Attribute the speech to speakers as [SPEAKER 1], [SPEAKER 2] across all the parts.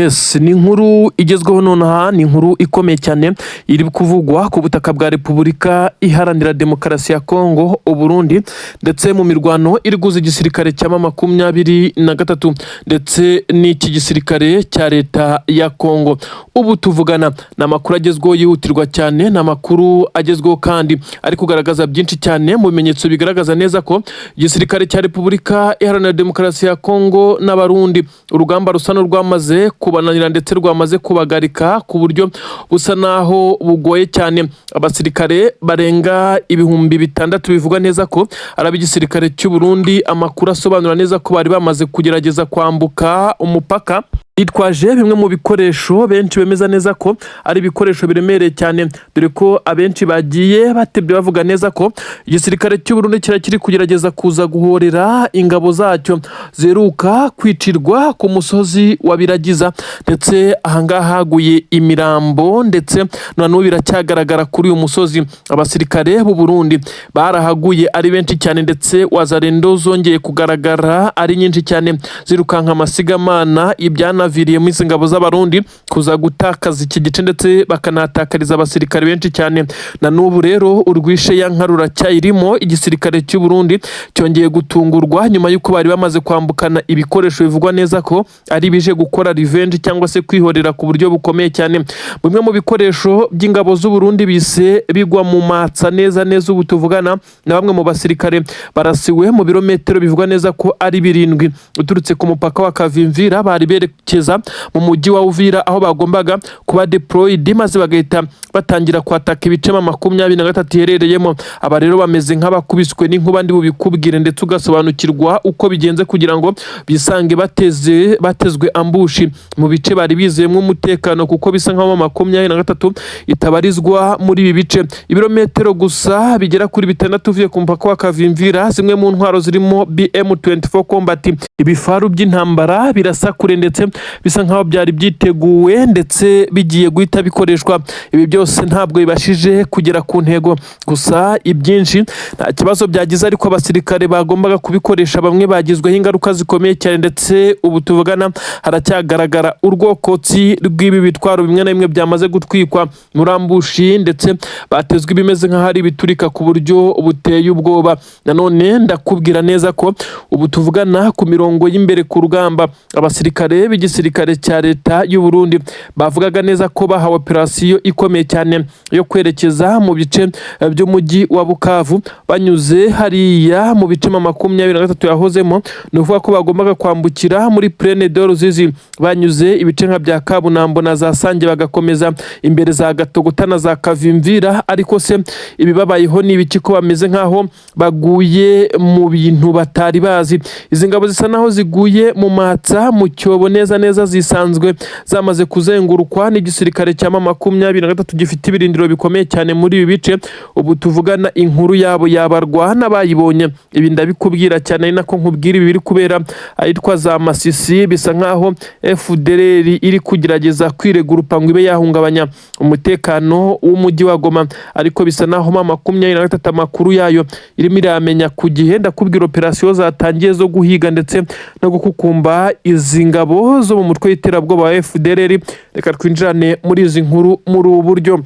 [SPEAKER 1] Yes, ni inkuru igezweho nonaha, ni inkuru ikomeye cyane iri kuvugwa ku butaka bwa Repubulika Iharanira Demokarasi ya Kongo, Uburundi, ndetse mu mirwano iri guhuza igisirikare cya M23 ndetse n'iki gisirikare cya leta ya Kongo. Ubu tuvugana ni amakuru agezweho yihutirwa cyane, ni amakuru agezweho kandi ari kugaragaza byinshi cyane mu bimenyetso bigaragaza neza ko igisirikare cya Repubulika Iharanira Demokarasi ya Kongo n'Abarundi urugamba rusa n'urwamaze kubananira ndetse rwamaze kubagarika ku buryo busa naho bugoye cyane. Abasirikare barenga 6000 bivugwa neza ko ari ab'igisirikare cy'u Burundi, amakuru asobanura neza ko bari bamaze kugerageza kwambuka umupaka bitwaje bimwe mu bikoresho benshi bemeza neza ko ari ibikoresho biremereye cyane, dore ko abenshi bagiye batebye bavuga neza ko igisirikare cy'u Burundi kira kiri kugerageza kuza guhorera ingabo zacyo ziheruka kwicirwa ku musozi wa Biragiza, ndetse ahangaha haguye imirambo, ndetse na n'ubu biracyagaragara kuri uyu musozi. Abasirikare b'u Burundi barahaguye ari benshi cyane, ndetse Wazalendo zongeye kugaragara ari nyinshi cyane zirukanka amasigamana, ibyanaviriyemo izi ngabo z'Abarundi kuza gutakaza iki gice ndetse bakanahatakariza abasirikare benshi cyane. Na n'ubu rero urwishe ya nka ruracyayirimo. Igisirikare cy'u Burundi cyongeye gutungurwa nyuma y'uko bari bamaze kwambukana ibikoresho bivugwa neza ko ari bije gukora revenge cyangwa se kwihorera ku buryo bukomeye cyane. Bimwe mu bikoresho by'ingabo z'u Burundi bise bigwa mu matsa neza neza. Ubu tuvugana na bamwe mu basirikare barasiwe mu birometero bivugwa neza ko ari 7 uturutse ku mupaka wa Kavimvira, bari berekeza mu mujyi wa Uvira aho bagombaga kuba deployed, maze bagahita batangira kwataka ibice M23 iherereyemo. Aba rero bameze nk'abakubiswe n'inkuba, ndi bubikubwire ndetse ugasobanukirwa uko bigenze kugira ngo bisange bateze batezwe ambush mu bice bari bizeyemo umutekano, kuko bisa nkaho M23 itabarizwa muri ibi bice. Ibirometero gusa bigera kuri 6 uvuye ku mupaka wa Kavimvira, zimwe mu ntwaro zirimo BM24 Combat, ibifaru by'intambara birasa kure, ndetse bisa nkaho byari byiteguwe ndetse bigiye guhita bikoreshwa. Ibi byose ntabwo bibashije kugera ku ntego, gusa ibyinshi nta kibazo byagize, ariko abasirikare bagombaga kubikoresha bamwe bagizweho ingaruka zikomeye cyane, ndetse ubu tuvugana haracyagaragara urwokotsi rw'ibi bitwaro bimwe na bimwe byamaze gutwikwa muri ambush, ndetse batezwe ibimeze nk'aho ari ibiturika ku buryo buteye ubwoba. Nanone ndakubwira neza ko ubu tuvugana ku mirongo y'imbere ku rugamba, abasirikare b'igisirikare cya leta y'u Burundi bavugaga neza ko bahawe operasiyo ikomeye cyane yo kwerekeza mu bice by'umujyi wa Bukavu banyuze hariya mu bice M23 yahozemo. Ni ukuvuga ko bagombaga kwambukira muri Plaine de Ruzizi banyuze ibice nka bya Kabunambo na za Sange, bagakomeza imbere za Gatogota na za Kavimvira. Ariko se ibibabayeho ni ibiki, ko bameze nkaho baguye mu bintu batari bazi? Izi ngabo zisa naho ziguye mu matsa, mu cyobo neza neza, zisanzwe zamaze kuzengurukwa n'igisirikare cya M23 gifite ibirindiro bikomeye cyane muri ibi bice. Ubu tuvugana inkuru yabo yabarwa n'abayibonye. Ibi ndabikubwira cyane ari nako nkubwira ibi biri kubera ahitwa za Masisi. Bisa nkaho FDLR iri kugerageza kwiregurupa ngo ibe yahungabanya umutekano w'umujyi wa Goma, ariko bisa naho M23 amakuru yayo irimo iramenya ku gihe. Ndakubwira operasiyo zatangiye zo guhiga ndetse no gukukumba izi ngabo zo mu mutwe w'iterabwoba wa FDLR. Reka twinjirane muri izi nkuru muri ubu buryo.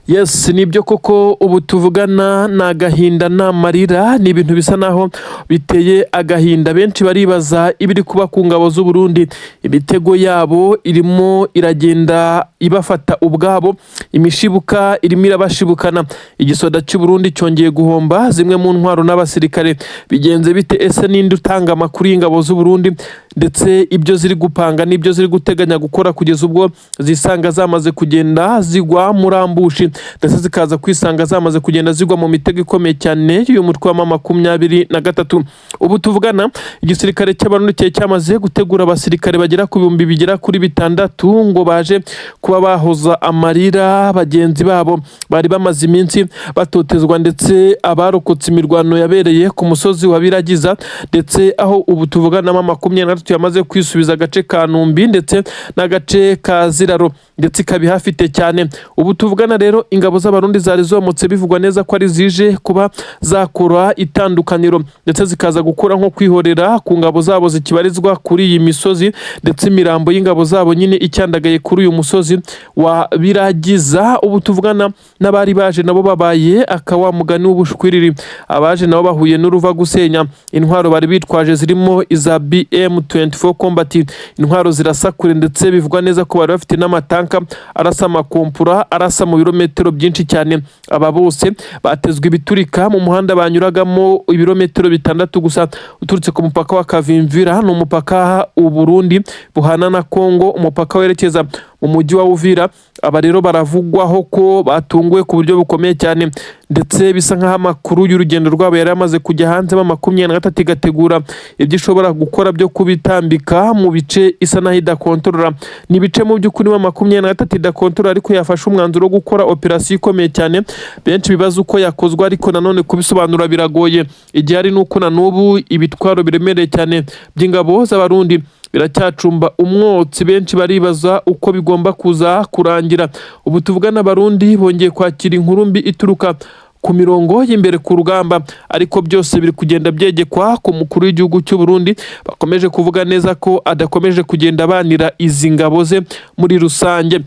[SPEAKER 1] Yes, nibyo koko, ubu tuvugana ni agahinda n'amarira, ni ibintu bisa naho biteye agahinda. Benshi baribaza ibiri kuba ku ngabo z'u Burundi. Imitego yabo irimo iragenda ibafata ubwabo, imishibuka irimo irabashibukana. Igisoda cy'u Burundi cyongeye guhomba zimwe mu ntwaro n'abasirikare. Bigenze bite? Ese ninde utanga amakuru y'ingabo z'u Burundi ndetse ibyo ziri gupanga n'ibyo ziri guteganya gukora, kugeza ubwo zisanga zamaze kugenda zigwa muri ambush, ndetse zikaza kwisanga zamaze kugenda zigwa mu mitego ikomeye cyane y'uyu mutwe wa M23? Ubu tuvugana igisirikare cy'Abarundi cyari cyamaze gutegura abasirikare bagera ku bihumbi bigera kuri 6 ngo baje kuba bahoza amarira bagenzi babo bari bamaze iminsi batotezwa, ndetse abarokotse imirwano yabereye ku musozi wa Biragiza, ndetse aho ubu tuvugana M23 yamaze kwisubiza agace ka Numbi ndetse n'agace ka Ziraro. ndetse ikaba ihafite cyane. Ubu tuvugana rero, ingabo z'Abarundi zari zomotse, bivugwa neza ko ari zije kuba zakora itandukaniro, ndetse zikaza gukora nko kwihorera ku ngabo zabo zikibarizwa kuri iyi misozi, ndetse imirambo y'ingabo zabo nyine icyandagaye kuri uyu musozi wa Biragiza. Ubu tuvugana n'abari baje nabo babaye akawa mugani w'ubushwiriri. Abaje nabo bahuye n'uruva gusenya. Intwaro bari bitwaje zirimo iza BM24 Combat, intwaro zirasa kure, ndetse bivugwa neza ko bari bafite n'amatanka arasa amakompura, arasa mu birometero byinshi cyane. Aba bose batezwe ibiturika mu muhanda banyuragamo, ibirometero 6 gusa uturutse ku mupaka wa Kavimvira. Ni umupaka u Burundi buhana na Kongo, umupaka werekeza mu mujyi wa Uvira. Aba rero baravugwaho ko batunguwe ku buryo bukomeye cyane, ndetse bisa nk'aho amakuru y'urugendo rwabo yari amaze kujya hanze. M23 igategura ibyo ishobora gukora byo kubitambika mu bice isa naho idakontorora. Ni ibice mu by'ukuri M23 idakontorora, ariko yafashe umwanzuro wo gukora operasiyo ikomeye cyane. Benshi bibaza uko yakozwe, ariko nanone kubisobanura biragoye. Igihe ari nuko na n'ubu ibitwaro biremereye cyane by'ingabo z'Abarundi biracyacumba umwotsi. Benshi baribaza uko bigomba kuza kurangira. Ubu tuvugana, Abarundi bongeye kwakira inkuru mbi ituruka ku mirongo y'imbere ku rugamba, ariko byose biri kugenda byegekwa ku mukuru w'igihugu cy'u Burundi. Bakomeje kuvuga neza ko adakomeje kugenda abanira izi ngabo ze muri rusange.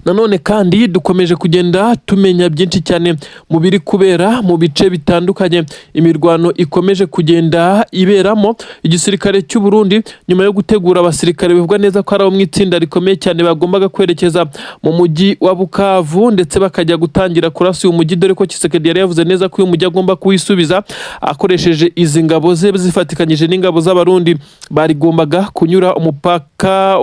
[SPEAKER 1] Nanone kandi dukomeje kugenda tumenya byinshi cyane mu biri kubera mu bice bitandukanye imirwano ikomeje kugenda iberamo. Igisirikare cy'u Burundi, nyuma yo gutegura abasirikare bivugwa neza ko ari abo mu itsinda rikomeye cyane bagombaga kwerekeza mu mujyi wa Bukavu, ndetse bakajya gutangira kurasa uyu mujyi, dore ko Tshisekedi yari yavuze neza ko uyu mujyi agomba kuwisubiza akoresheje izi ngabo ze zifatikanyije n'ingabo z'Abarundi, barigombaga kunyura umupaka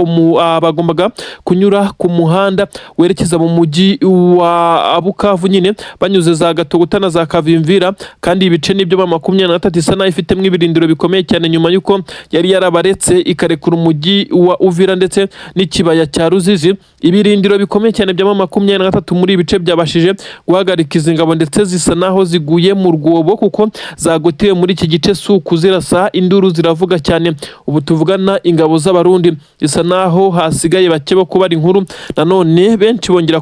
[SPEAKER 1] bagombaga kunyura ku muhanda werekeza mu mujyi wa Bukavu nyine, banyuze za Gatogota na za Kavimvira. Kandi ibice nibyo M23 isa naho ifitemo ibirindiro bikomeye cyane, nyuma y'uko yari yarabaretse ikarekura umujyi wa Uvira ndetse n'ikibaya cya Ruzizi. Ibirindiro bikomeye cyane bya M23 muri ibi bice byabashije guhagarika izi ngabo, ndetse zisa naho ziguye mu rwobo kuko zagotewe muri iki gice. Si ukuzirasa, induru ziravuga cyane. Ubu tuvugana, ingabo z'Abarundi zisa naho hasigaye bake bo kubara inkuru. Nanone benshi bongera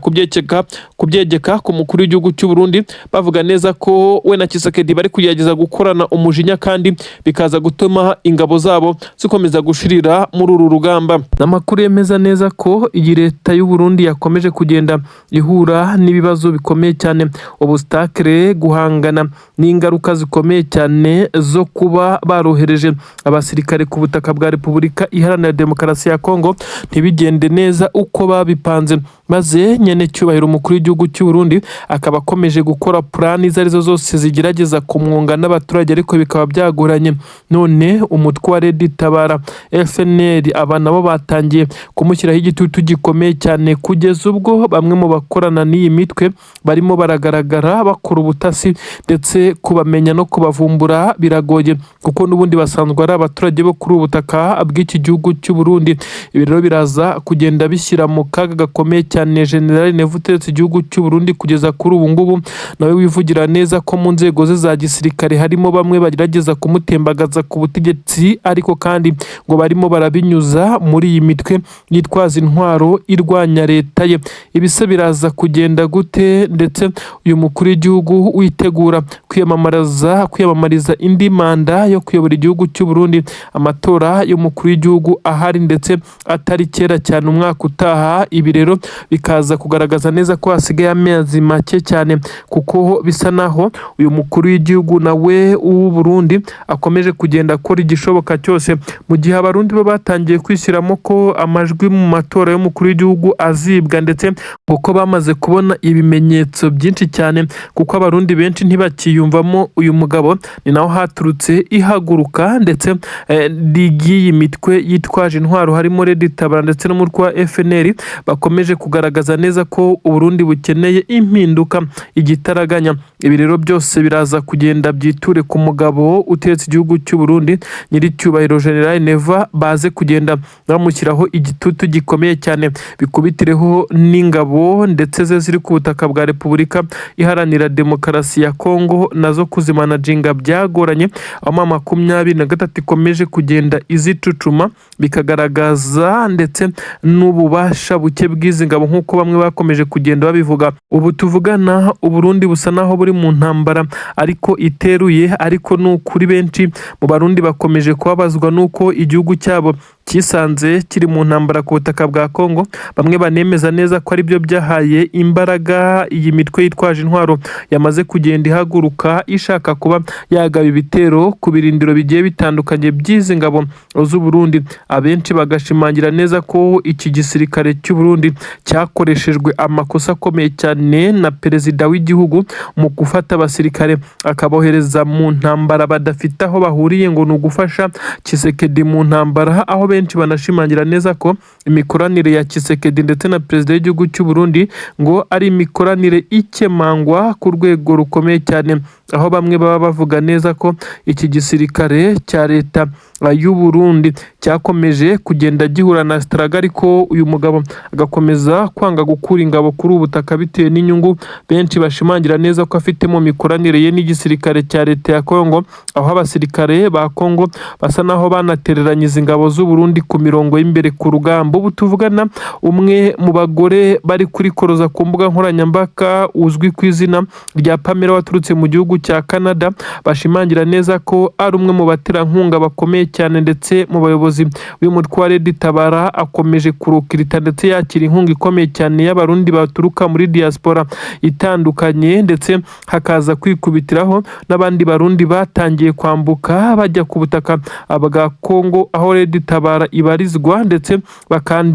[SPEAKER 1] kubyegeka ku mukuru w'igihugu cy'u Burundi, bavuga neza ko we na Tshisekedi bari kugerageza gukorana umujinya, kandi bikaza gutuma ingabo zabo zikomeza gushirira muri uru rugamba. Amakuru yemeza neza ko iyi leta y'u Burundi yakomeje kugenda ihura n'ibibazo bikomeye cyane, obstacle, guhangana n'ingaruka zikomeye cyane zo kuba barohereje abasirikare ku butaka bwa Repubulika Iharanira Demokarasi ya Kongo, ntibigende neza uko babipanze. Maze nyene cyubahiro umukuru w'igihugu cy'u Burundi akaba akomeje gukora plan izo arizo zose zigerageza kumwunga n'abaturage, ariko bikaba byagoranye. None umutwe wa Red Tabara, FNL, aba nabo batangiye kumushyiraho igitutu gikomeye cyane, kugeza ubwo bamwe mu bakorana n'iyi mitwe barimo baragaragara bakora ubutasi, ndetse kubamenya no kubavumbura biragoye kuko n'ubundi basanzwe ari abaturage bo kuri ubu butaka bw'iki gihugu cy'u Burundi. Ibi rero biraza kugenda bishyira mu kaga gakomeye cyane General Neva utegetse igihugu cy'u Burundi kugeza kuri ubu ngubu, nawe wivugira neza ko mu nzego ze za gisirikare harimo bamwe bagerageza kumutembagaza ku butegetsi, ariko kandi ngo barimo barabinyuza muri iyi mitwe yitwaza intwaro irwanya leta ye. Ibi se biraza kugenda gute? Ndetse uyu mukuru w'igihugu witegura kwiyamamariza indi manda yo kuyobora igihugu cy'u Burundi, amatora y'umukuru w'igihugu ahari ndetse atari kera cyane umwaka utaha. Ibi rero bikaza kugaragaza neza ko hasigaye amezi make cyane, kuko bisa naho uyu mukuru w'igihugu nawe w'u Burundi akomeje kugenda akora igishoboka cyose, mu gihe Abarundi bo batangiye kwishyiramo ko amajwi mu matora y'umukuru w'igihugu azibwa, ndetse ngo ko bamaze kubona ibimenyetso byinshi cyane, kuko Abarundi benshi ntibakiyumvamo uyu mugabo. Ni naho haturutse ihaguruka ndetse ry'iyi mitwe yitwaje intwaro, harimo Red Tabara ndetse n'umutwe wa FNL, bakomeje kugaragaza ko kugaragaza neza ko Uburundi bukeneye impinduka igitaraganya. Ibi rero byose biraza kugenda byiture ku mugabo uteretse igihugu cy'u Burundi, nyiricyubahiro General Neva, baze kugenda bamushyiraho igitutu gikomeye cyane, bikubitireho n'ingabo ndetse ze ziri ku butaka bwa Repubulika Iharanira Demokarasi ya Kongo, nazo kuzimanajinga byagoranye, aho M23 ikomeje kugenda izicucuma, bikagaragaza ndetse n'ububasha buke bw'izi ngabo nk'uko bamwe bakomeje kugenda babivuga. Ubu tuvugana Uburundi busa naho buri mu ntambara ariko iteruye, ariko ni ukuri benshi mu Barundi bakomeje kubabazwa n'uko igihugu cyabo cyisanze kiri mu ntambara ku butaka bwa Kongo. Bamwe banemeza neza ko aribyo byahaye imbaraga iyi mitwe yitwaje intwaro yamaze kugenda ihaguruka ishaka kuba yagaba ibitero ku birindiro bigiye bitandukanye by'izi ngabo z'u Burundi. Abenshi bagashimangira neza ko iki gisirikare cy'u Burundi cyakoreshejwe amakosa akomeye cyane na perezida w'igihugu mu gufata abasirikare akabohereza mu ntambara badafite aho bahuriye, ngo ni ugufasha Tshisekedi mu ntambara, aho benshi banashimangira neza ko imikoranire ya Tshisekedi ndetse na perezida w'igihugu cy'u Burundi ngo ari imikoranire ikemangwa ku rwego rukomeye cyane, aho bamwe baba bavuga neza ko iki gisirikare cya leta y'u Burundi cyakomeje kugenda gihura na struggle, ariko uyu mugabo agakomeza kwanga gukura ingabo kuri ubu butaka bitewe n'inyungu benshi bashimangira neza ko afite mu mikoranire ye n'igisirikare cya leta ya Kongo, aho abasirikare ba Kongo basa naho banatereranye izi ngabo z'u Burundi ku mirongo y'imbere ku rugamba. Ubu tuvugana umwe mu bagore bari kurikoroza ku mbuga nkoranyambaga uzwi ku izina rya Pamela waturutse mu gihugu cya Canada, bashimangira neza ko ari umwe mu baterankunga bakomeye cyane ndetse mu bayobozi b'umutwe wa Red Tabara, akomeje kurukirita ndetse yakira inkunga ikomeye cyane y'Abarundi baturuka muri diaspora itandukanye, ndetse hakaza kwikubitiraho n'abandi Barundi batangiye kwambuka bajya ku butaka bwa Kongo aho Red Tabara ibarizwa, ndetse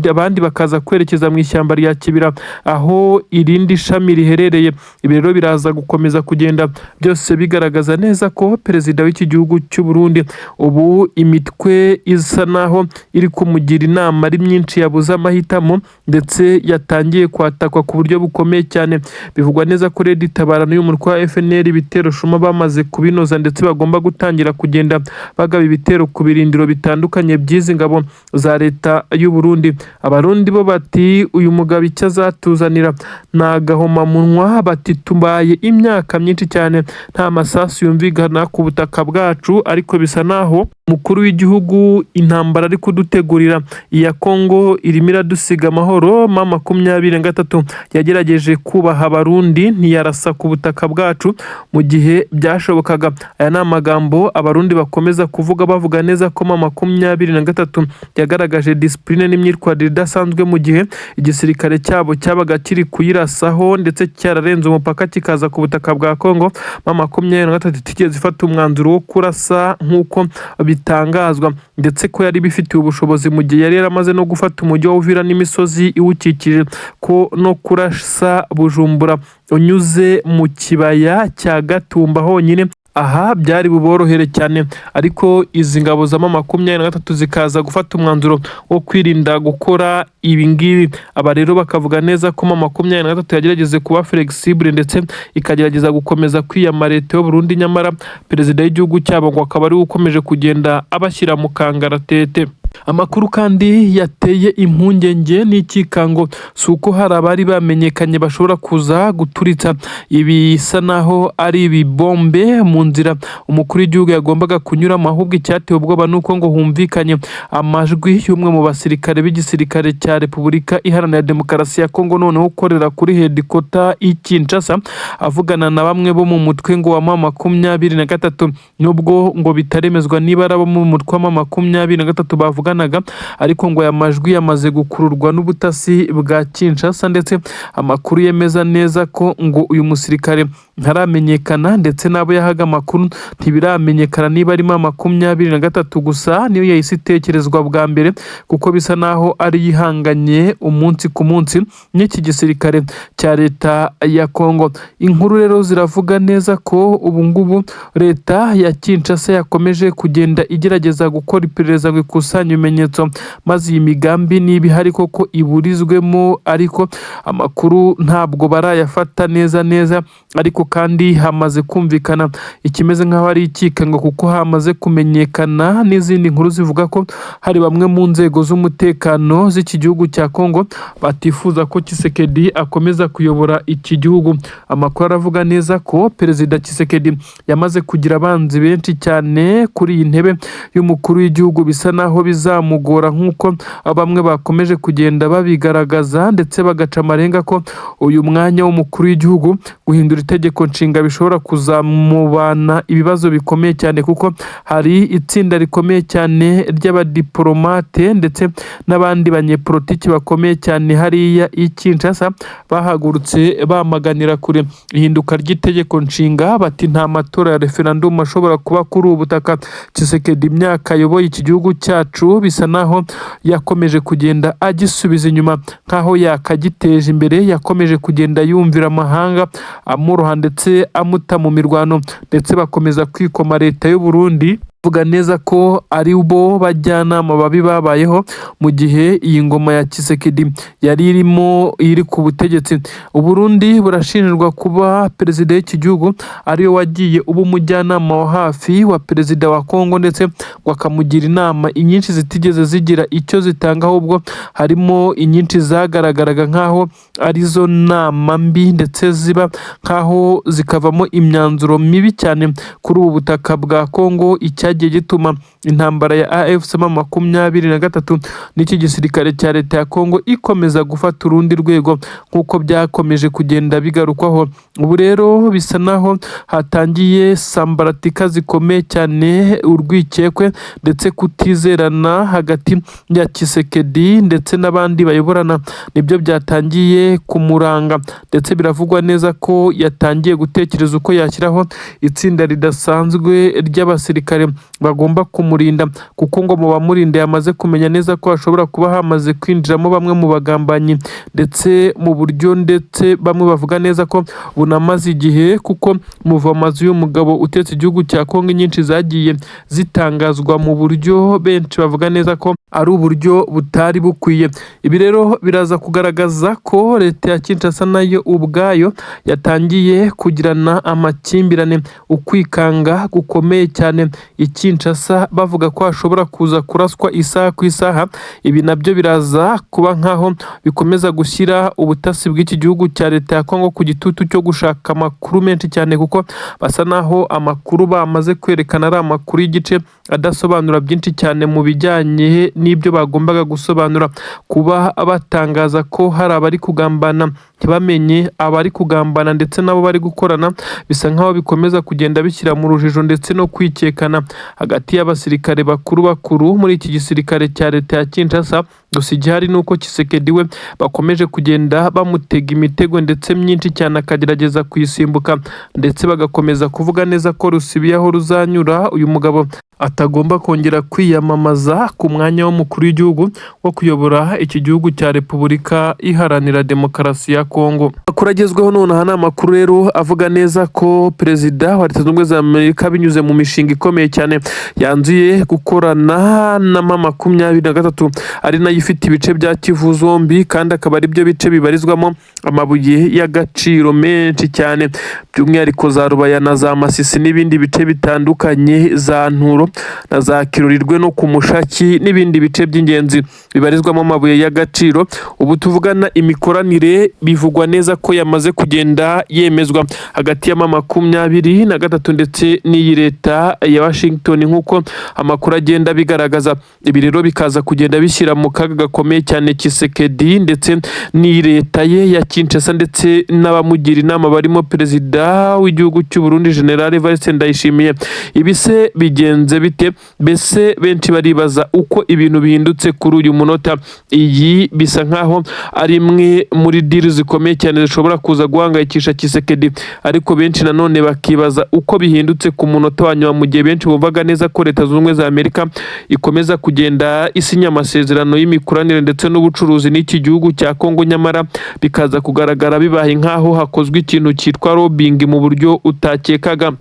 [SPEAKER 1] abandi bakaza kwerekeza mu ishyamba rya Kibira aho irindi shami riherereye. Ibi rero biraza gukomeza kugenda byose bigaragaza neza ko perezida w'iki gihugu cy'u Burundi ubu imitwe isa naho iri kumugira inama ari myinshi, yabuze amahitamo ndetse yatangiye kwatakwa ku buryo bukomeye cyane. Bivugwa neza ko Red Tabara n'uyu mutwe wa FNL ibitero shuma bamaze kubinoza, ndetse bagomba gutangira kugenda bagaba ibitero ku birindiro bitandukanye by'izi ngabo za leta y'u Burundi. Abarundi bo bati uyu mugabo icyo azatuzanira ni agahomamunwa, bati tubaye imyaka myinshi cyane nta masasu yumvikana ku butaka bwacu, ariko bisa naho umukuru w'igihugu intambara ari kudutegurira iya Kongo irimo iradusiga amahoro. M23 yagerageje kubaha Abarundi ntiyarasa ku butaka bwacu mu gihe byashobokaga. Aya ni amagambo Abarundi bakomeza kuvuga, bavuga neza ko M23 yagaragaje discipline n'imyitwarire idasanzwe mu gihe igisirikare cyabo cyabaga kiri kuyirasaho ndetse cyararenze umupaka kikaza ku butaka bwa Kongo. M23 itigeze ifata umwanzuro wo kurasa nk'uko bitangazwa, ndetse ko yari bifitiye ubushobozi mu gihe yari yaramaze no gufata umujyi wa Uvira n'imisozi iwukikije, ko no kurasa Bujumbura unyuze mu kibaya cya Gatumba honyine aha byari buborohere cyane, ariko izi ngabo za M23 zikaza gufata umwanzuro wo kwirinda gukora ibi ngibi. Aba rero bakavuga neza ko M23 yagerageze kuba flexible ndetse ikagerageza gukomeza kwiyama leta y'u Burundi, nyamara perezida w'igihugu cyabo ngo akaba ariwe ukomeje kugenda abashyira mu kangaratete. Amakuru kandi yateye impungenge n'ikikango si uko hari abari bamenyekanye bashobora kuza guturitsa ibisa naho ari ibibombe mu nzira umukuru w'igihugu yagombaga kunyuramo, ahubwo icyateye ubwoba ni uko ngo humvikanye amajwi y'umwe mu basirikare b'igisirikare cya Repubulika Iharanira Demokarasi ya Kongo, noneho ukorera kuri headquarter i Kinshasa, avugana na bamwe bo mu mutwe ngo wa M23, nubwo ngo bitaremezwa niba ari abo mu mutwe wa M23 bavuganaga, ariko ngo aya majwi yamaze gukururwa n'ubutasi bwa Kinshasa, ndetse amakuru yemeza neza ko ngo uyu musirikare ntaramenyekana, ndetse n'abo yahaga amakuru ntibiramenyekana niba arimo 23. Gusa niyo yahise itekerezwa bwa mbere kuko bisa naho ari yihanganye umunsi ku munsi n'iki gisirikare cya leta ya Kongo. Inkuru rero ziravuga neza ko ubu ngubu leta ya Kinshasa yakomeje kugenda igerageza gukora iperereza ngo ikusanye bakusanya ibimenyetso maze iyi migambi niba ihari koko iburizwemo, ariko amakuru ntabwo barayafata neza neza. Ariko kandi hamaze kumvikana ikimeze nk'aho ari ikikango, kuko hamaze kumenyekana n'izindi nkuru zivuga ko hari bamwe mu nzego z'umutekano z'iki gihugu cya Kongo batifuza ko Tshisekedi akomeza kuyobora iki gihugu. Amakuru aravuga neza ko Perezida Tshisekedi yamaze kugira abanzi benshi cyane kuri iyi ntebe y'umukuru w'igihugu, bisa naho bizamugora nk'uko bamwe bakomeje kugenda babigaragaza ndetse bagaca amarenga ko uyu mwanya w'umukuru w'igihugu guhindura itegeko nshinga bishobora kuzamubana ibibazo bikomeye cyane, kuko hari itsinda rikomeye cyane ry'abadiporomate ndetse n'abandi banyepolitiki bakomeye cyane hariya i Kinshasa bahagurutse bamaganira kure ihinduka ry'itegeko nshinga, bati nta matora ya referandumu ashobora kuba kuri ubu butaka. Tshisekedi imyaka ayoboye iki gihugu cyacu bisa naho yakomeje kugenda agisubiza inyuma nk'aho yakagiteje imbere, yakomeje kugenda yumvira amahanga amuroha ndetse amuta mu mirwano, ndetse bakomeza kwikoma leta y'u Burundi, bavuga neza ko ari bo bajyanama babi babayeho mu gihe iyi ngoma ya Tshisekedi yari irimo iri ku butegetsi. U Burundi burashinjwa kuba perezida w'iki gihugu ariwe wagiye uba umujyanama wa hafi wa perezida wa Kongo, ndetse ngo akamugira inama inyinshi zitigeze zigira icyo zitanga, ahubwo harimo inyinshi zagaragaraga nk'aho arizo nama mbi ndetse ziba nk'aho zikavamo imyanzuro mibi cyane kuri ubu butaka bwa Kongo, icyagiye gituma intambara ya AFC M23 n'iki gisirikare cya leta ya Kongo ikomeza gufata urundi rwego nk'uko byakomeje kugenda bigarukwaho. Ubu rero bisa naho hatangiye sambaratika zikomeye cyane, urwikekwe ndetse kutizerana hagati ya Tshisekedi ndetse n'abandi bayoborana nibyo byatangiye kumuranga, ndetse biravugwa neza ko yatangiye gutekereza uko yashyiraho itsinda ridasanzwe ry'abasirikare bagomba kumurinda, kuko ngo mu bamurinda yamaze kumenya neza ko hashobora kuba hamaze kwinjiramo bamwe mu bagambanyi, ndetse mu buryo ndetse bamwe bavuga neza ko bunamaze igihe, kuko muva amazu y'umugabo utetse igihugu cya Kongo nyinshi zagiye zitangazwa mu buryo benshi bavuga neza ko ari uburyo butari bukwiye. Ibi rero biraza kugaragaza ko leta ya Kinshasa nayo ubwayo yatangiye kugirana amakimbirane, ukwikanga gukomeye cyane i Kinshasa, bavuga ko hashobora kuza kuraswa isaha ku isaha. Ibi nabyo biraza kuba nkaho bikomeza gushyira ubutasi bw'iki gihugu cya leta ya Kongo ku gitutu cyo gushaka amakuru menshi cyane, kuko basa naho amakuru bamaze kwerekana ari amakuru y'igice adasobanura byinshi cyane mu bijyanye n'ibyo bagombaga gusobanura. Kuba batangaza ko hari abari kugambana ntibamenye abari kugambana ndetse n'abo bari gukorana, bisa nkaho bikomeza kugenda bishyira mu rujijo ndetse no kwikekana hagati y'abasirikare bakuru bakuru muri iki gisirikare cya leta ya Kinshasa. Gusa igihari ni uko Tshisekedi we bakomeje kugenda bamutega imitego ndetse myinshi cyane akagerageza kuyisimbuka, ndetse bagakomeza kuvuga neza ko rusibiye aho ruzanyura uyu mugabo atagomba kongera kwiyamamaza ku mwanya w'umukuru w'igihugu wo kuyobora iki gihugu cya Repubulika Iharanira Demokarasi ya Kongo. Amakuru agezweho nonaha ni amakuru rero avuga neza ko perezida wa Leta Zunze Ubumwe za Amerika binyuze mu mishinga ikomeye cyane yanzuye gukorana na M23, ari nayo ifite ibice bya Kivu zombi, kandi akaba ari byo bice bibarizwamo amabuye y'agaciro menshi cyane, by'umwihariko za Rubaya na za Masisi n'ibindi bice bitandukanye, za Nturo na za Kirurirwe no ku Mushaki n'ibindi bice by'ingenzi bibarizwamo amabuye y'agaciro. Ubu tuvugana imikoranire bivugwa neza ko yamaze kugenda yemezwa hagati ya M23 ndetse n'iyi leta ya Washington nk'uko amakuru agenda abigaragaza. Ibi rero bikaza kugenda bishyira mu kaga gakomeye cyane Tshisekedi ndetse n'iyi leta ye ya Kinshasa ndetse n'abamugira inama barimo perezida w'igihugu cy'u Burundi General Evariste Ndayishimiye. Ibi se bigenze bite? Mbese benshi baribaza uko ibintu bihindutse kuri uyu munota. Iyi bisa nkaho ari imwe muri deal zikomeye cyane zishobora kuza guhangayikisha Tshisekedi, ariko benshi nanone bakibaza uko bihindutse ku munota wa nyuma, mu gihe benshi bumvaga neza ko Leta Zunze Ubumwe za Amerika ikomeza kugenda isinya amasezerano y'imikoranire ndetse n'ubucuruzi n'iki gihugu cya Kongo, nyamara bikaza kugaragara bibaye nkaho hakozwe ikintu cyitwa lobbying mu buryo utakekaga.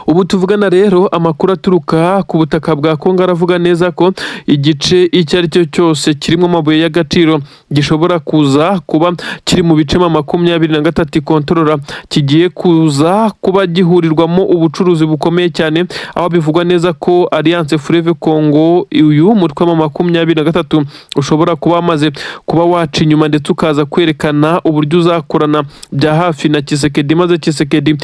[SPEAKER 1] Ubu tuvugana rero, amakuru aturuka ku butaka bwa Kongo aravuga neza ko igice icyo ari cyo cyose kirimo amabuye y'agaciro gishobora kuza kuba kiri mu bice 23 ikontorora, kigiye kuza kuba gihurirwamo ubucuruzi bukomeye cyane, aho bivugwa neza ko Alliance Fleuve Congo, uyu mutwe wa 23, ushobora kuba wamaze kuba waca inyuma ndetse ukaza kwerekana uburyo uzakorana bya hafi na Tshisekedi, maze Tshisekedi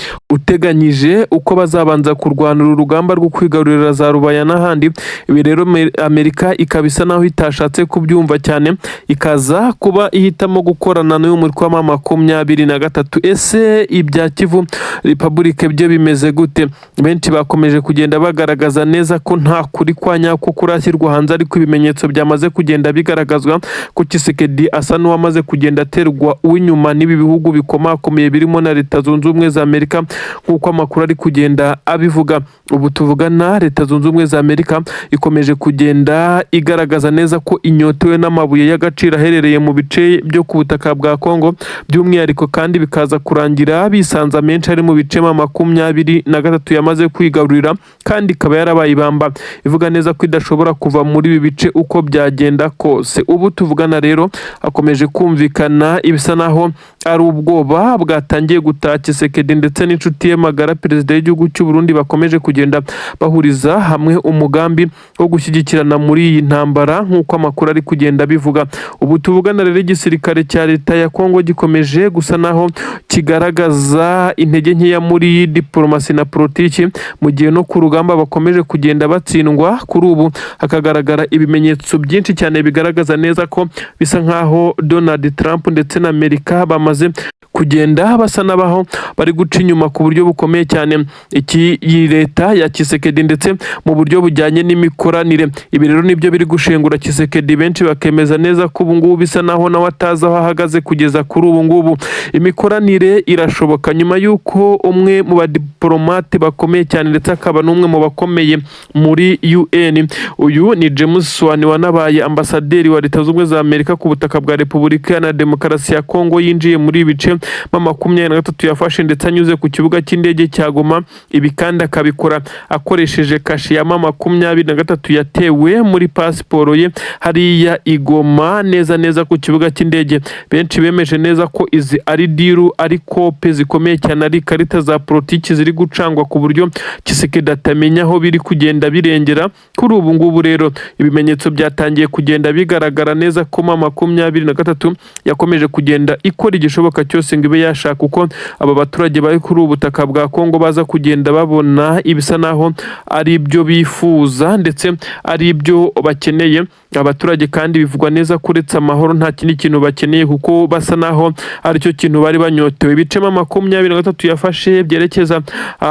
[SPEAKER 1] uteganyije uko bazabanza kurwanira urugamba rwo kwigarurira za Rubaya n'ahandi. Ibi rero Amerika ikaba isa naho itashatse kubyumva cyane, ikaza kuba ihitamo gukorana n'uyu mutwe wa 23. Ese ibya Kivu Republic byo bimeze gute? Benshi bakomeje kugenda bagaragaza neza ko nta kuri kwa nyako kurashyirwa hanze, ariko ibimenyetso byamaze kugenda bigaragazwa ko Tshisekedi asa n'uwamaze kugenda aterwa uw'inyuma n'ibi bihugu bikomakomeye birimo na Leta Zunze Ubumwe za Amerika, nk'uko amakuru ari kugenda abivuga. Ubu tuvugana, Leta Zunze Ubumwe za Amerika ikomeje kugenda igaragaza neza ko inyotewe n'amabuye y'agaciro aherereye mu bice byo ku butaka bwa Kongo by'umwihariko, kandi bikaza kurangira bisanze amenshi ari mu bice 23 yamaze kwigarurira, kandi ikaba yarabaye ibamba ivuga neza ko idashobora kuva muri ibi bice uko byagenda kose. Ubu tuvugana rero, hakomeje kumvikana ibisa naho ari ubwoba bwatangiye gutaha Tshisekedi ndetse n'inshuti ye magara, perezida w'igihugu cy'u Burundi, bakomeje kugenda bahuriza hamwe umugambi wo gushyigikirana muri iyi ntambara, nk'uko amakuru ari kugenda abivuga. Ubu tuvugana rero, igisirikare cya leta ya Kongo gikomeje gusa naho kigaragaza intege nkeya muri diporomasi na politiki, mu gihe no ku rugamba bakomeje kugenda batsindwa. Kuri ubu hakagaragara ibimenyetso byinshi cyane bigaragaza neza ko bisa nkaho Donald Trump ndetse na Amerika bamaze kugenda basa n'abaho bari guca inyuma ku buryo bukomeye cyane iki iyi leta ya Tshisekedi, ndetse mu buryo bujyanye n'imikoranire. Ibi rero nibyo biri gushengura Tshisekedi, benshi bakemeza neza ko ubu ngubu bisa naho nawe atazi aho ahagaze kugeza kuri ubu ngubu. Imikoranire irashoboka nyuma y'uko umwe mu badiporomate bakomeye cyane ndetse akaba n'umwe mu bakomeye muri UN, uyu ni James Swan wanabaye ambasaderi wa Leta Zunze Ubumwe za Amerika ku butaka bwa Repubulika Iharanira Demokarasi ya Kongo, yinjiye muri ibi bice 23 yafashe ndetse anyuze ku kibuga cy'indege cya Goma. Ibi kandi akabikora akoresheje kashe ya 23 yatewe muri pasiporo ye hariya i Goma, neza neza ku kibuga cy'indege. Benshi bemeje neza ko izi ari deal, ari kope zikomeye cyane, ari ikarita za politiki ziri gucangwa ku buryo Tshisekedi atamenya aho biri kugenda birengera. Kuri ubu ngubu rero, ibimenyetso byatangiye kugenda bigaragara neza ko 23 yakomeje kugenda ikora igishoboka cyose ngo ibe yashaka uko aba baturage bari kuri ubu butaka bwa Kongo baza kugenda babona ibisa naho ari ibyo bifuza ndetse ari ibyo bakeneye. Abaturage kandi bivugwa neza ko uretse amahoro nta kindi kintu bakeneye, kuko basa naho aricyo kintu bari banyotewe. Ibice 23 yafashe byerekeza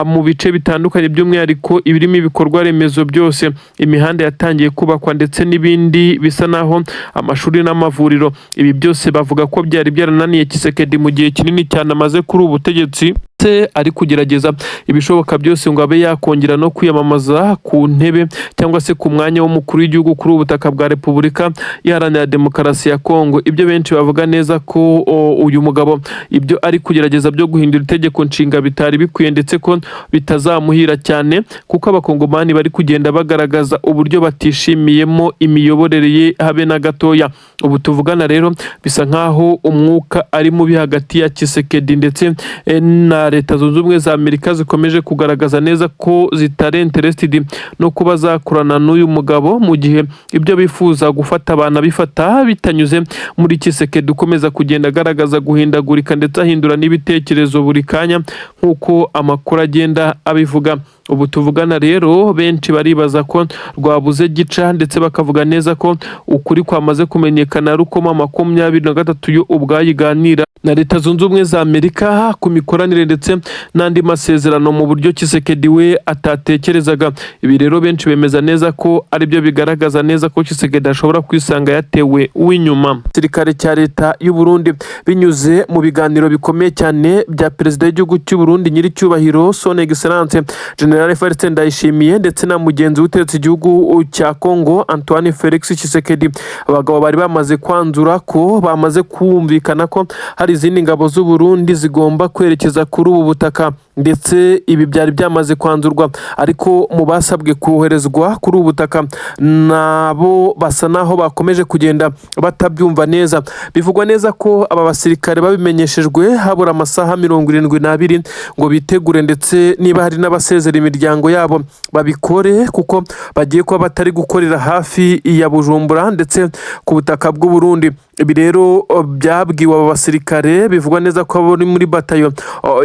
[SPEAKER 1] mu bice bitandukanye, by'umwihariko ibirimo ibikorwa remezo byose, imihanda yatangiye kubakwa ndetse n'ibindi bisa naho amashuri n'amavuriro. Ibi byose bavuga ko byari byarananiye Tshisekedi mu gihe kinini cyane amaze kuri ubu butegetsi, ndetse ari kugerageza ibishoboka byose ngo abe yakongera no kwiyamamaza ku ntebe cyangwa se ku mwanya w'umukuru w'igihugu kuri ubu butaka bwa Repubulika Iharanira Demokarasi ya Kongo. Ibyo benshi bavuga neza ko uyu mugabo ibyo ari kugerageza byo guhindura itegeko nshinga bitari bikwiye, ndetse ko bitazamuhira cyane, kuko abakongomani bari kugenda bagaragaza uburyo batishimiyemo imiyoborere ye habe na gatoya. Ubu tuvugana rero, bisa nkaho umwuka ari mubi hagati ya Tshisekedi ndetse na Leta Zunze Ubumwe za Amerika, zikomeje kugaragaza neza ko zitari interested no kuba zakorana n'uyu mugabo, mu gihe ibyo bifuza gufata banabifata bitanyuze muri Tshisekedi ukomeza kugenda agaragaza guhindagurika ndetse ahindura n'ibitekerezo buri kanya, nk'uko amakuru agenda abivuga. Ubu tuvugana rero, benshi baribaza ko rwabuze gica, ndetse bakavuga neza ko ukuri kwamaze kumenyekana ari uko 23 yo ubwayo iganira na Leta Zunze Ubumwe za Amerika ku mikoranire ndetse n'andi masezerano mu buryo Tshisekedi we atatekerezaga. Ibi rero benshi bemeza neza ko aribyo bigaragaza neza ko Tshisekedi ashobora kwisanga yatewe uw'inyuma. Igisirikare cya leta y'u Burundi, binyuze mu biganiro bikomeye cyane bya perezida w'igihugu cy'u Burundi, nyiricyubahiro Son Excellence General Evariste Ndayishimiye, ndetse na mugenzi uteretse igihugu cya Congo, Antoine Felix Tshisekedi, abagabo bari bamaze kwanzura ko bamaze kumvikana ko hari izindi ngabo z'u Burundi zigomba kwerekeza kuri ubu butaka. Ndetse ibi byari byamaze kwanzurwa, ariko mu basabwe koherezwa kuri ubu butaka nabo basa naho bakomeje kugenda batabyumva neza. Bivugwa neza ko aba basirikare babimenyeshejwe habura amasaha 72 ngo bitegure, ndetse niba hari n'abasezera imiryango yabo babikore, kuko bagiye kuba batari gukorera hafi ya Bujumbura ndetse ku butaka bw'u Burundi. Ibi rero byabwiwe aba basirikare, bivugwa neza ko bari muri batayo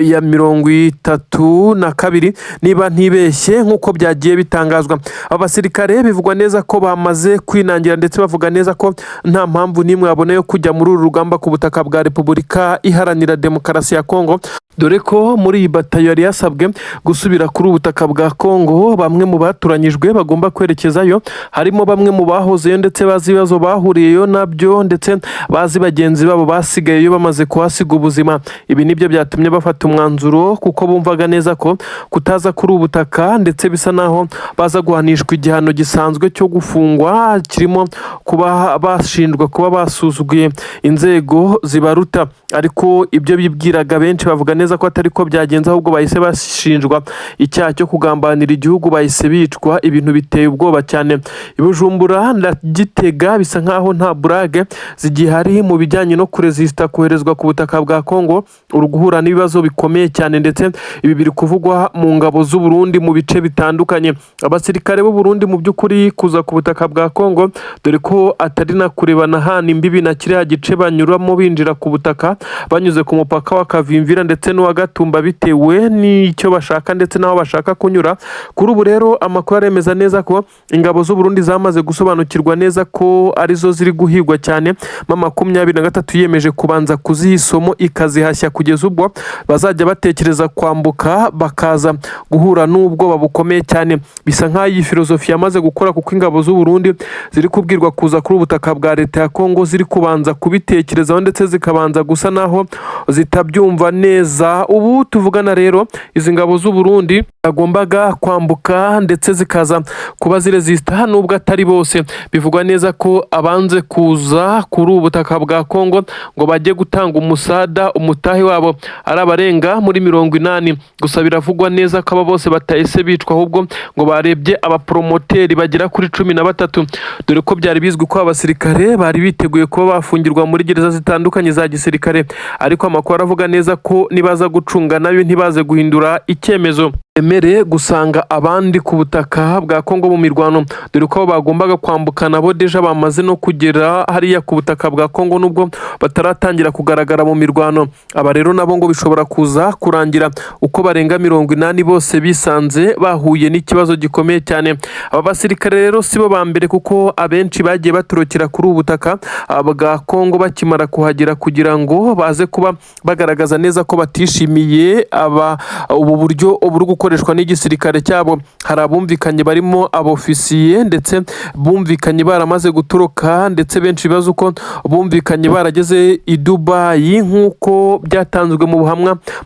[SPEAKER 1] ya 32 niba ntibeshye, nk'uko byagiye bitangazwa. Aba basirikare bivugwa neza ko bamaze kwinangira, ndetse bavuga neza ko nta mpamvu n'imwe babona yo kujya muri uru rugamba ku butaka bwa Repubulika Iharanira Demokarasi ya Kongo, dore ko muri iyi batayo yari yasabwe gusubira kuri ubu butaka bwa Kongo, bamwe mu batoranyijwe bagomba kwerekezayo harimo bamwe mu bahozeyo ndetse bazi ibibazo bahuriyeyo nabyo, ndetse bazi bagenzi babo basigayeyo bamaze kuhasiga ubuzima. Ibi nibyo byatumye bafata umwanzuro, kuko bumvaga neza ko kutaza kuri ubu butaka ndetse bisa naho baza guhanishwa igihano gisanzwe cyo gufungwa, kirimo kuba bashinjwa kuba basuzuguye inzego zibaruta. Ariko ibyo bibwiraga benshi bavuga neza ko atari ko byagenze, ahubwo bahise bashinjwa icyaha cyo kugambanira igihugu, bahise bicwa. Ibintu biteye ubwoba cyane. I Bujumbura na Gitega bisa nkaho nta burage zigihari mu bijyanye no kurezisita koherezwa ku butaka bwa Kongo, uri guhura n'ibibazo bikomeye cyane. Ndetse ibi biri kuvugwa mu ngabo z'u Burundi mu bice bitandukanye. Abasirikare b'u Burundi mu by'ukuri kuza ku butaka bwa Kongo, dore ko atari na kurebana hana imbibi na kiriya gice banyuramo binjira ku butaka banyuze ku mupaka wa Kavimvira ndetse n'uwa Gatumba, bitewe n'icyo bashaka ndetse n'aho bashaka kunyura. Kuri ubu rero amakuru aremeza neza ko ingabo z'u Burundi zamaze gusobanukirwa neza ko arizo ziri guhigwa cyane. M23 yiyemeje kubanza kuziha isomo, ikazihashya kugeza ubwo bazajya batekereza kwambuka bakaza guhura n'ubwoba bukomeye cyane. Bisa nk'aho iyi filozofi yamaze gukora, kuko ingabo z'u Burundi ziri kubwirwa kuza kuri ubutaka bwa leta ya Kongo ziri kubanza kubitekerezaho, ndetse zikabanza gusa naho zitabyumva neza. Ubu tuvugana rero, izi ngabo z'u Burundi zagombaga kwambuka ndetse zikaza kuba zirezisita, nubwo atari bose. Bivugwa neza ko abanze kuza kuri ubu butaka bwa Kongo ngo bajye gutanga umusada umutahe wabo ari abarenga muri 80. Gusa biravugwa neza ko aba bose batahise bicwa, ahubwo ngo barebye abaporomoteri bagera kuri 13, dore ko byari bizwi ko abasirikare bari biteguye kuba bafungirwa muri gereza zitandukanye za gisirikare. Ariko amakuru aravuga neza ko nibaza gucunga nayo ntibaze guhindura icyemezo, emere gusanga abandi ku butaka bwa Kongo mu mirwano, dore ko abo bagombaga kwambuka nabo déjà bamaze no kugera hariya ku butaka bwa Kongo, nubwo bataratangira kugaragara mu mirwano. Aba rero nabo ngo bishobora kuza kurangira uko barenga 80 bose bisanze bahuye n'ikibazo gikomeye cyane. Aba basirikare rero sibo ba mbere, kuko abenshi bagiye batorokera kuri ubu butaka bwa Kongo bakimara kuhagera, kugira ngo baze kuba bagaragaza neza ko batishimiye aba ubu buryo buri gukoreshwa n'igisirikare cyabo. Hari abumvikanye barimo abofisiye, ndetse bumvikanye baramaze gutoroka, ndetse benshi bibaza uko bumvikanye barageze i Dubayi, nk'uko byatanzwe mu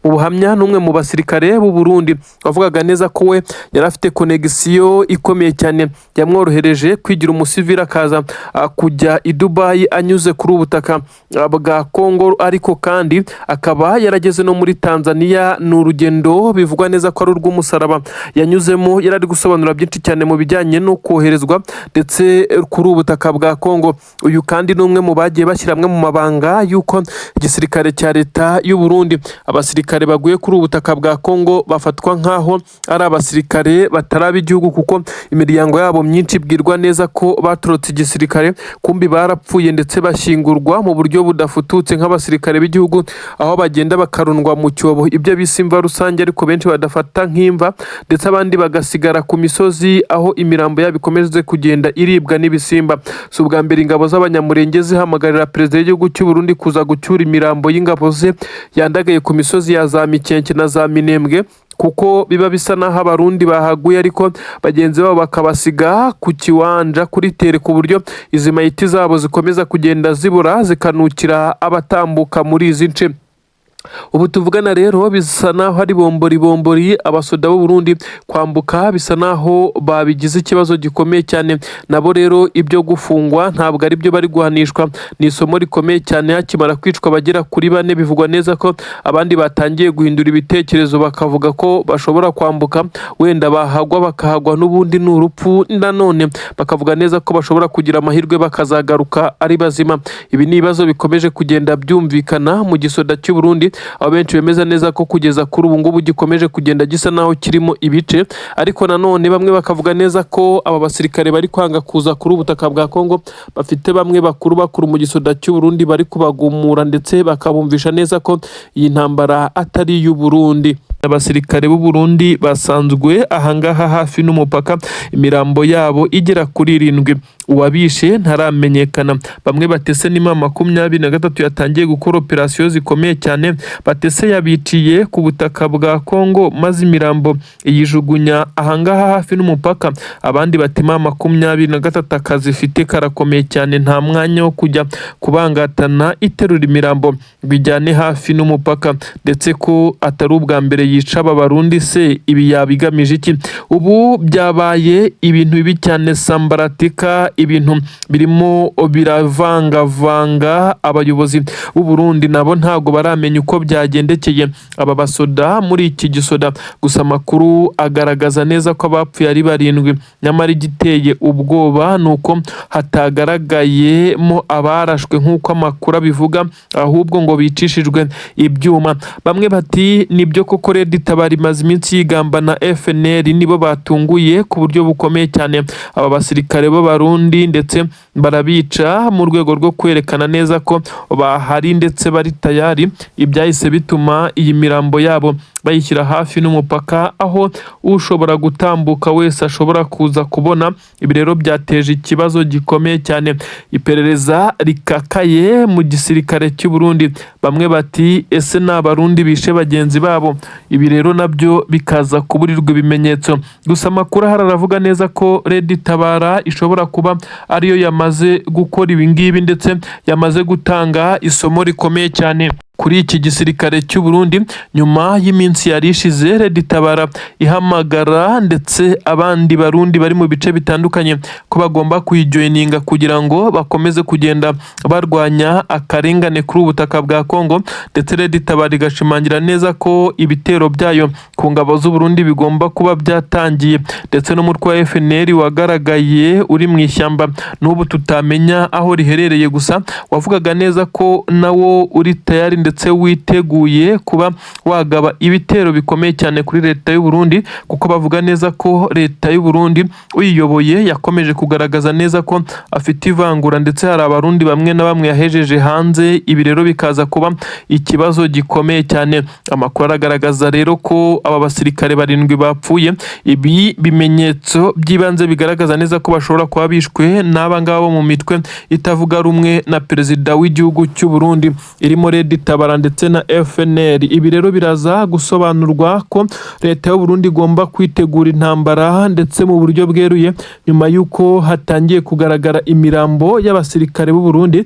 [SPEAKER 1] buhamya n'umwe mu basirikare b'u Burundi wavugaga neza ko we yari afite connexion ikomeye cyane yamworohereje kwigira umusivili, akaza kujya i Dubayi anyuze kuri ubu butaka bwa Kongo, ariko kandi akaba yarageze no muri Tanzania. Ni urugendo bivugwa neza ko ari urw'umusaraba yanyuzemo. Yari ari gusobanura byinshi cyane mu bijyanye no koherezwa ndetse kuri ubu butaka bwa Kongo. Uyu kandi ni umwe mu bagiye bashyira amwe mu mabanga y'uko igisirikare cya leta y'u Burundi, abasirikare baguye kuri ubu butaka bwa Kongo bafatwa nk'aho ari abasirikare batari ab'igihugu, kuko imiryango yabo myinshi ibwirwa neza ko batorotse igisirikare, kumbi barapfuye ndetse bashyingurwa mu buryo budafututse nk'abasirikare b'igihugu, aho bagenda bakarundwa mu cyobo, ibyo bise imva rusange ariko benshi badafata nk'imva, ndetse abandi bagasigara ku misozi aho imirambo yabo ikomeje kugenda iribwa n'ibisimba. Si ubwa mbere ingabo z'Abanyamurenge zihamagarira perezida w'igihugu cy'u Burundi kuza gucyura imirambo y'ingabo ze yandagaye ku misozi ya za Mikenke na za Minembwe, kuko biba bisa n'aho Abarundi bahaguye ariko bagenzi babo bakabasiga ku kiwanja kuri terrain, ku buryo izi mayiti zabo zikomeza kugenda zibura, zikanukira abatambuka muri izi nce. Ubu tuvugana rero bisa naho ari bombori bombori. Abasoda b'u Burundi kwambuka bisa naho babigize ikibazo gikomeye cyane. Nabo rero ibyo gufungwa ntabwo ari byo bari guhanishwa, ni isomo rikomeye cyane. Hakimara kwicwa abagera kuri bane, bivugwa neza ko abandi batangiye guhindura ibitekerezo, bakavuga ko bashobora kwambuka, wenda bahagwa bakahagwa n'ubundi ni urupfu. Nanone bakavuga neza ko bashobora kugira amahirwe bakazagaruka ari bazima. Ibi ni ibibazo bikomeje kugenda byumvikana mu gisoda cy'u Burundi, aho benshi bemeza neza ko kugeza kuri ubu ngubu gikomeje kugenda gisa naho kirimo ibice. Ariko nanone bamwe bakavuga neza ko aba basirikare bari kwanga kuza kuri ubutaka bwa Kongo bafite bamwe bakuru bakuru mu gisoda cy'u Burundi bari kubagumura, ndetse bakabumvisha neza ko iyi ntambara atari iy'u Burundi. Abasirikare b'u Burundi basanzwe ahangaha hafi n'umupaka, imirambo yabo igera kuri 7, uwabishe ntaramenyekana. Bamwe batese ni M23 yatangiye gukora operasiyo zikomeye cyane, batese yabiciye ku butaka bwa Kongo maze imirambo iyijugunya ahangaha hafi n'umupaka. Abandi bati M23 akazi ifite karakomeye cyane, nta mwanya wo kujya kubangatana iterura imirambo ngo ijyane hafi n'umupaka, ndetse ko atari ubwa mbere yica aba Barundi. Se ibi yabigamije iki? Ubu byabaye ibintu bibi cyane, sambaratika, ibintu birimo biravangavanga. Abayobozi b'u Burundi nabo ntabwo baramenya uko byagendekeye aba basoda muri iki gisoda. Gusa amakuru agaragaza neza ko abapfuye ari 7, nyamara igiteye ubwoba ni uko hatagaragayemo abarashwe nk'uko amakuru abivuga, ahubwo ngo bicishijwe ibyuma. Bamwe bati nibyo koko, Red Tabara imaze iminsi yigamba na FNL, nibo batunguye ku buryo bukomeye cyane aba basirikare b'Abarundi, ndetse barabica mu rwego rwo kwerekana neza ko bahari ndetse bari tayari. Ibyahise bituma iyi mirambo yabo bayishyira hafi n'umupaka, aho ushobora gutambuka wese ashobora kuza kubona. Ibi rero byateje ikibazo gikomeye cyane, iperereza rikakaye mu gisirikare cy'u Burundi. Bamwe bati ese ni Abarundi bishe bagenzi babo? Ibi rero nabyo bikaza kuburirwa ibimenyetso. Gusa amakuru ahari aravuga neza ko Red Tabara ishobora kuba ariyo yamaze gukora ibi ngibi, ndetse yamaze gutanga isomo rikomeye cyane kuri iki gisirikare cy'u Burundi, nyuma y'iminsi yari ishize Red Tabara ihamagara ndetse abandi Barundi bari mu bice bitandukanye ko bagomba kuyijoininga kugira ngo bakomeze kugenda barwanya akarengane kuri ubu butaka bwa Kongo. Ndetse Red Tabara igashimangira neza ko ibitero byayo ku ngabo z'u Burundi bigomba kuba byatangiye, ndetse n'umutwe wa FNL wagaragaye uri mu ishyamba n'ubu tutamenya aho riherereye, gusa wavugaga neza ko nawo uri tayari ndetse witeguye kuba wagaba ibitero bikomeye cyane kuri leta y'u Burundi, kuko bavuga neza ko leta y'u Burundi uyiyoboye yakomeje kugaragaza neza ko afite ivangura, ndetse hari Abarundi bamwe na bamwe yahejeje hanze. Ibi rero bikaza kuba ikibazo gikomeye cyane. Amakuru aragaragaza rero ko aba basirikare 7 bapfuye, ibi bimenyetso by'ibanze bigaragaza neza ko bashobora kuba bishwe n'aba ngaba bo mu mitwe itavuga rumwe na perezida w'igihugu cy'u Burundi, irimo Red Tabara ndetse na FNL. Ibi rero biraza gusobanurwa ko leta y'u Burundi igomba kwitegura intambara ndetse mu buryo bweruye, nyuma y'uko hatangiye kugaragara imirambo y'abasirikare b'u Burundi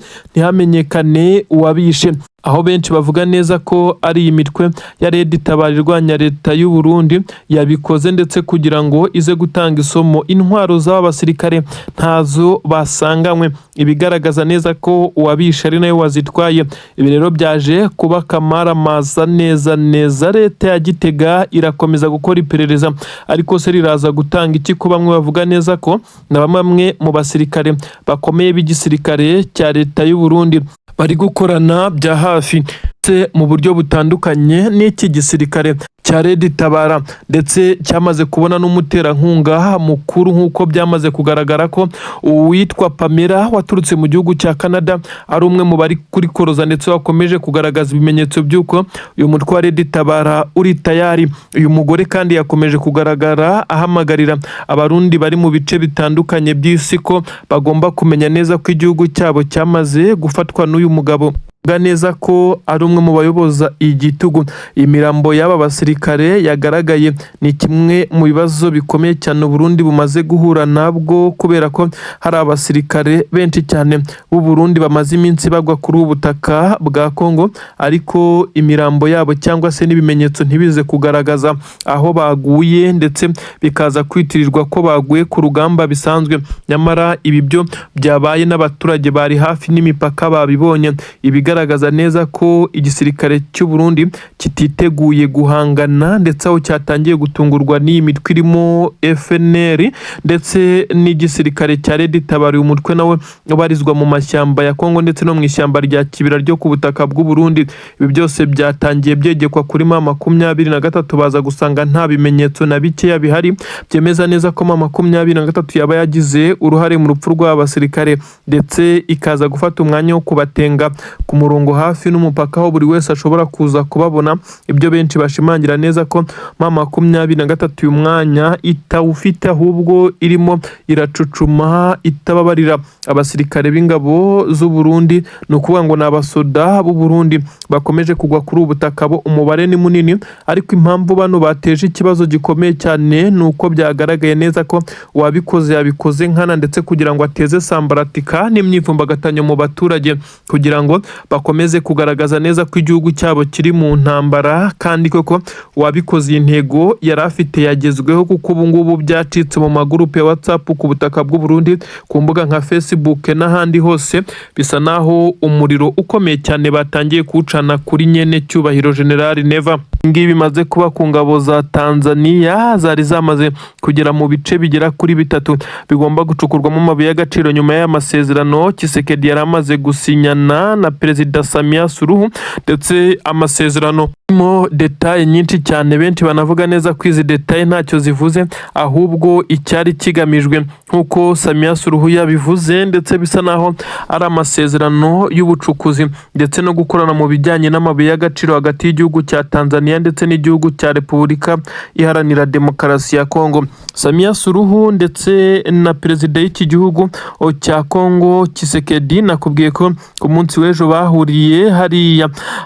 [SPEAKER 1] ntihamenyekane uwabishe, aho benshi bavuga neza ko ari iyi mitwe ya Red Tabara irwanya leta y'u Burundi yabikoze, ndetse kugira ngo ize gutanga isomo. Intwaro z'aba basirikare ntazo basanganywe, ibigaragaza neza ko uwabishe ari nawe wazitwaye. Ibi rero byaje kuba kamaramaza neza neza. Leta ya Gitega irakomeza gukora iperereza, ariko se riraza gutanga iki, ko bamwe bavuga neza ko na bamwe mu basirikare bakomeye b'igisirikare cya leta y'u Burundi bari gukorana bya hafi ndetse mu buryo butandukanye n'iki gisirikare cya Red Tabara, ndetse cyamaze kubona n'umuterankunga mukuru, nk'uko byamaze kugaragara ko uwitwa Pamela waturutse mu gihugu cya Canada ari umwe mu bari kurikoroza, ndetse wakomeje kugaragaza ibimenyetso by'uko uyu mutwe wa Red Tabara uri tayari. Uyu mugore kandi yakomeje kugaragara ahamagarira Abarundi bari mu bice bitandukanye by'isi ko bagomba kumenya neza ko igihugu cyabo cyamaze gufatwa n'uyu mugabo. Neza ko ari umwe mu bayoboza igitugu. Imirambo y'aba basirikare yagaragaye ni kimwe mu bibazo bikomeye cyane Burundi bumaze guhura nabwo, kubera ko hari abasirikare benshi cyane b'u Burundi bamaze iminsi bagwa kuri ubu butaka bwa Kongo, ariko imirambo yabo cyangwa se n'ibimenyetso ntibize kugaragaza aho baguye, ndetse bikaza kwitirirwa ko baguye ku rugamba bisanzwe. Nyamara ibi byo byabaye n'abaturage bari hafi n'imipaka babibonye, ibigaragaza neza ko igisirikare cy'u Burundi kititeguye guhangana, ndetse aho cyatangiye gutungurwa n'iyi mitwe irimo FNL ndetse n'igisirikare cya Red Tabara. Uyu mutwe nawe ubarizwa mu mashyamba ya Kongo ndetse no mu ishyamba rya Kibira ryo ku butaka bw'u Burundi. Ibi byose byatangiye byegekwa kuri M23, baza gusanga nta bimenyetso na bikeya bihari byemeza neza ko M23 yaba yagize uruhare mu rupfu rw'aba basirikare, ndetse ikaza gufata umwanya wo kubatenga ku murongo hafi n'umupaka aho buri wese ashobora kuza kubabona. Ibyo benshi bashimangira neza ko M23 uyu mwanya itawufite, ahubwo irimo iracucuma itababarira abasirikare b'ingabo z'u Burundi. Ni ukuvuga ngo ni abasoda b'u Burundi bakomeje kugwa kuri ubu butaka, bo umubare ni munini. Ariko impamvu bano bateje ikibazo gikomeye cyane ni uko byagaragaye neza ko uwabikoze yabikoze nkana, ndetse kugira ngo ateze sambaratika n'imyivumbagatanyo mu baturage, kugira ngo bakomeze kugaragaza neza ko igihugu cyabo kiri mu ntambara. Kandi koko uwabikoze iyi ntego yari afite yagezweho, kuko ubu ngubu byacitse mu magurupe ya WhatsApp ku butaka bw'u Burundi, ku mbuga nka Facebook n'ahandi hose. Bisa naho umuriro ukomeye cyane batangiye kuwucana kuri nyene cyubahiro General Neva. Ngibi bimaze kuba ku ngabo za Tanzania zari zamaze kugera mu bice bigera kuri bitatu bigomba gucukurwamo amabuye y'agaciro, nyuma y'aya masezerano Tshisekedi yari amaze gusinyana na Perezida Samia Suluhu, ndetse amasezerano arimo détails nyinshi cyane. Benshi banavuga neza ko izi détails ntacyo zivuze, ahubwo icyari kigamijwe nk'uko Samia Suluhu yabivuze, ndetse bisa naho ari amasezerano y'ubucukuzi ndetse no gukorana mu bijyanye n'amabuye y'agaciro hagati y'igihugu cya Tanzania ndetse n'igihugu cya Repubulika Iharanira Demokarasi ya Kongo. Samia Suluhu ndetse na perezida w'iki gihugu cya Kongo Tshisekedi, nakubwiye ko ku munsi w'ejo bahuriye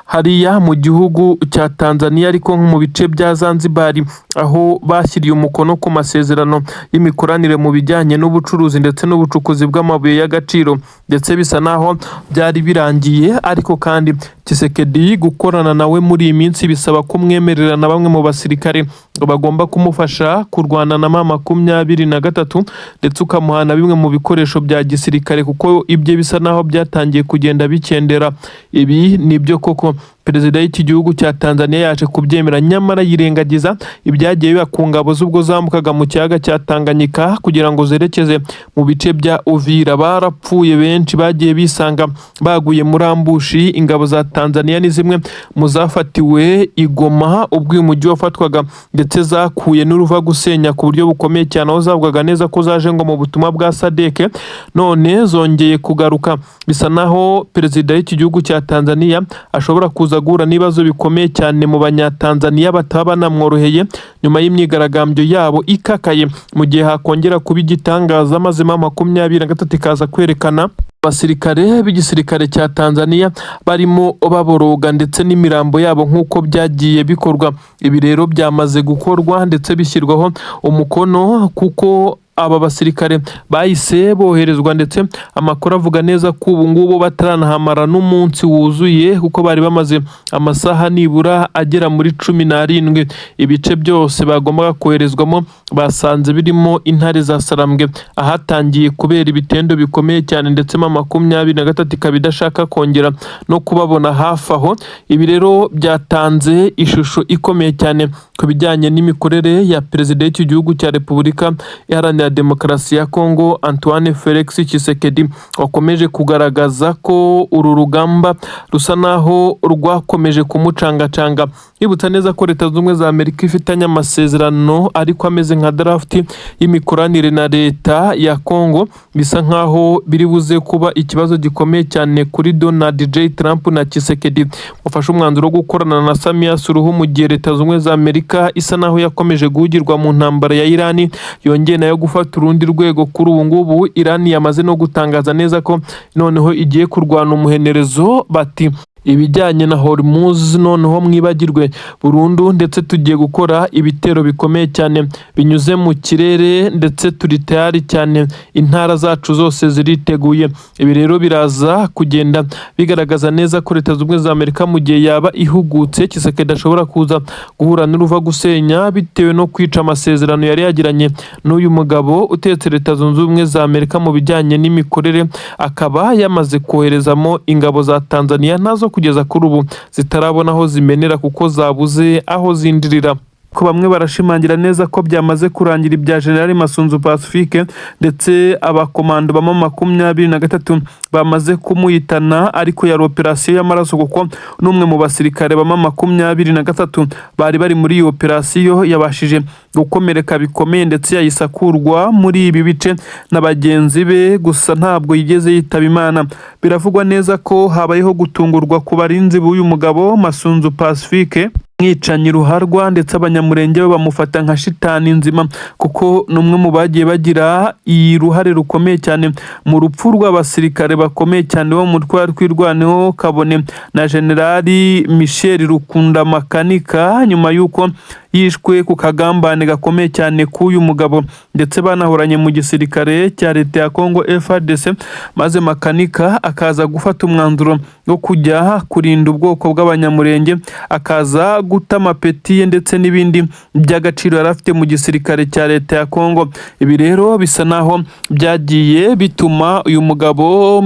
[SPEAKER 1] hariya mu gihugu cya Tanzania, ariko nko mu bice bya Zanzibar, aho bashyiriye umukono ku masezerano y'imikoranire mu bijyanye n'ubucuruzi ndetse n'ubucukuzi bw'amabuye y'agaciro, ndetse bisa naho byari birangiye. Ariko kandi Tshisekedi gukorana nawe muri iyi minsi bisaba kumwemerera na bamwe mu basirikare ngo bagomba kumufasha kurwana na M23, ndetse ukamuha na bimwe mu bikoresho bya gisirikare, kuko ibye bisa naho byatangiye kugenda bikendera. Ibi nibyo koko, perezida w'iki gihugu cya Tanzania yaje kubyemera, nyamara yirengagiza ibyagiye biba ku ngabo z'ubwo zambukaga mu kiyaga cya Tanganyika kugira ngo zerekeze mu bice bya Uvira. Barapfuye benshi, bagiye bisanga baguye muri ambush. Ingabo za Tanzania ni zimwe mu zafatiwe i Goma ubwo uyu mujyi wafatwaga, ndetse zakuye n'uruva gusenya ku buryo bukomeye cyane, aho zavugaga neza ko zaje ngo mu butumwa bwa SADC, none zongeye kugaruka. Bisa naho perezida w'iki gihugu cya Tanzania ashobora kuza guhura n'ibibazo bikomeye cyane mu Banyatanzaniya bataba banamworoheye nyuma y'imyigaragambyo yabo ikakaye, mu gihe hakongera kuba igitangaza maze M23 ikaza kwerekana abasirikare b'igisirikare cya Tanzania barimo baboroga ndetse n'imirambo yabo nk'uko byagiye bikorwa. Ibi rero byamaze gukorwa ndetse bishyirwaho umukono, kuko aba basirikare bahise boherezwa, ndetse amakuru avuga neza ko ubu ngubu bataranahamara n'umunsi wuzuye, kuko bari bamaze amasaha nibura agera muri 17. Ibice byose bagombaga koherezwamo basanze birimo intare za Sarambwe, ahatangiye kubera ibitendo bikomeye cyane, ndetse M23 ikaba idashaka kongera no kubabona hafi aho. Ibi rero byatanze ishusho ikomeye cyane ku bijyanye n'imikorere ya perezida w'iki gihugu cya Repubulika Iharanira Demokarasi ya Kongo, Antoine Felix Tshisekedi, wakomeje kugaragaza ko uru rugamba rusa naho rwakomeje kumucangacanga. Yibutsa neza ko Leta Zunze Ubumwe za Amerika ifitanye amasezerano ariko ameze nka draft y'imikoranire na leta ya Kongo, bisa nkaho biri buze kuba ikibazo gikomeye cyane kuri Donald J Trump na Tshisekedi wafashe umwanzuro wo gukorana na Samia Suluhu, mu gihe Leta Zunze Ubumwe za Amerika isa naho yakomeje guhugirwa mu ntambara ya Irani, yongeye nayo gufata gufata urundi rwego. Kuri ubu ngubu Irani yamaze no gutangaza neza ko noneho igiye kurwana umuhenerezo, bati ibijyanye na Hormuz noneho mwibagirwe burundu, ndetse tugiye gukora ibitero bikomeye cyane binyuze mu kirere, ndetse turi tayari cyane, intara zacu zose ziriteguye. Ibi rero biraza kugenda bigaragaza neza ko Leta Zunze Ubumwe za Amerika, mu gihe yaba ihugutse, Tshisekedi ashobora kuza guhura n'uruva gusenya bitewe no kwica amasezerano yari yagiranye n'uyu mugabo utetse Leta Zunze Ubumwe za Amerika mu bijyanye n'imikorere, akaba yamaze koherezamo ingabo za Tanzania, nazo kugeza kuri ubu zitarabona aho zimenera kuko zabuze aho zinjirira. Ko bamwe barashimangira neza ko byamaze kurangira ibya General Masunzu Pacifique, ndetse abakomando ba M23 bamaze kumuhitana, ariko yari operasiyo y'amaraso, kuko n'umwe mu basirikare ba M23 bari bari muri iyo operasiyo yabashije gukomereka bikomeye, ndetse yahise akurwa muri ibi bice na bagenzi be, gusa ntabwo yigeze yitaba Imana. Biravugwa neza ko habayeho gutungurwa ku barinzi b'uyu mugabo Masunzu Pacifique, mwicanyi ruharwa, ndetse Abanyamurenge be bamufata nka shitani nzima, kuko ni umwe mu bagiye bagira uruhare rukomeye cyane mu rupfu rw'abasirikare bakomeye cyane bo mu mutwe wa Twirwaneho, kabone na Generali Michel Rukunda Makanika, nyuma y'uko yishwe ku kagambane gakomeye cyane k'uyu mugabo, ndetse banahoranye mu gisirikare cya leta ya Congo FARDC, maze Makanika akaza gufata umwanzuro wo kujya kurinda ubwoko bw'Abanyamurenge, akaza guta amapeti ye ndetse n'ibindi by'agaciro yari afite mu gisirikare cya leta ya Congo. Ibi rero bisa naho byagiye bituma uyu mugabo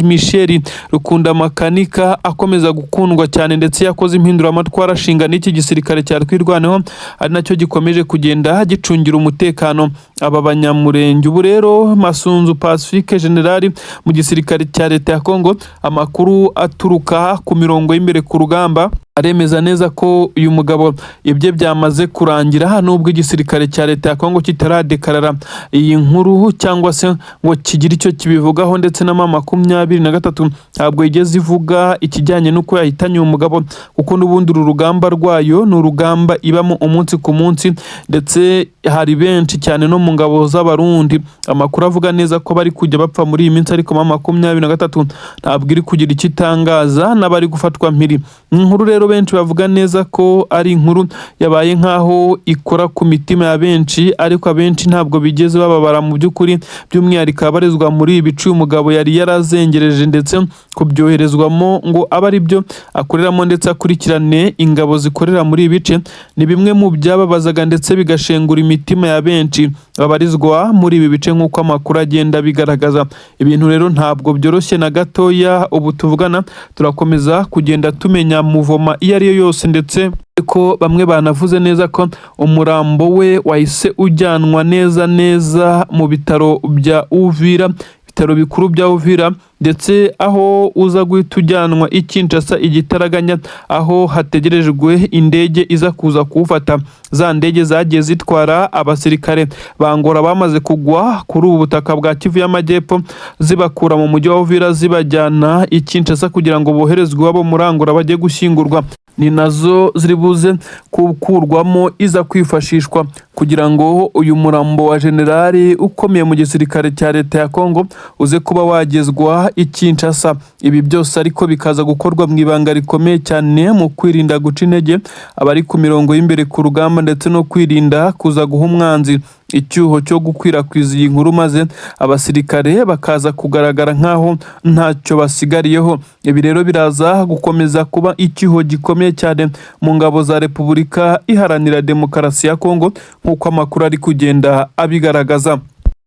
[SPEAKER 1] Michel Rukunda Makanika akomeza gukundwa cyane, ndetse yakoze impinduramatwara ashinga n'iki gisirikare cya Twirwaneho, ari nacyo gikomeje kugenda gicungira umutekano aba Banyamurenge. Ubu rero Masunzu Pacifique, generali mu gisirikare cya leta ya Congo, amakuru aturuka ku mirongo y'imbere ku rugamba aremeza neza ko uyu mugabo ibye byamaze kurangira, nubwo igisirikare cya leta ya Congo kitaradekarara iyi nkuru cyangwa se ngo kigire icyo kibivugaho, ndetse na M23 ntabwo yigeze ivuga ikijyanye n'uko yahitanye uyu mugabo, kuko n'ubundi uru rugamba rwayo ni urugamba ibamo umunsi ku munsi, ndetse hari benshi cyane no mu ngabo z'Abarundi amakuru avuga neza ko bari kujya bapfa muri iyi minsi, ariko M23 ntabwo iri kugira icyo itangaza n'abari gufatwa mpiri. Inkuru rero benshi bavuga neza ko ari inkuru yabaye nk'aho ikora ku mitima ya benshi, ariko abenshi ntabwo bigeze bababara mu by'ukuri, by'umwihariko abarizwa muri ibi bice uyu mugabo yari yarazengereje, ndetse kubyoherezwamo ngo abe ari byo akoreramo ndetse akurikirane ingabo zikorera muri ibi bice, ni bimwe mu byababazaga ndetse bigashengura imitima ya benshi babarizwa muri ibi bice, nk'uko amakuru agenda abigaragaza. Ibintu rero ntabwo byoroshye na gatoya. Ubu tuvugana turakomeza kugenda tumenya muvoma iyo ari yo yose, ndetse ko bamwe banavuze neza ko umurambo we wahise ujyanwa neza neza mu bitaro bya Uvira, ibitaro bikuru bya Uvira, ndetse aho uza guhita ujyanwa i Kinshasa igitaraganya, aho hategerejwe indege iza kuza kuwufata, za ndege zagiye zitwara abasirikare ba Angola bamaze kugwa kuri ubu butaka bwa Kivu y'Amajyepfo, zibakura mu mujyi wa Uvira zibajyana i Kinshasa kugira ngo boherezwe iwabo muri Angola bajye gushyingurwa. Ni nazo ziri buze gukurwamo iza kwifashishwa kugira ngo uyu murambo wa generali ukomeye mu gisirikare cya leta ya Congo uze kuba wagezwa i Kinshasa. Ibi byose ariko bikaza gukorwa mu ibanga rikomeye cyane, mu kwirinda guca intege abari ku mirongo y'imbere ku rugamba, ndetse no kwirinda kuza guha umwanzi icyuho cyo gukwirakwiza iyi nkuru, maze abasirikare bakaza kugaragara nk'aho ntacyo basigariyeho. Ibi rero biraza gukomeza kuba icyuho gikomeye cyane mu ngabo za Repubulika Iharanira Demokarasi ya Kongo, nk'uko amakuru ari kugenda abigaragaza.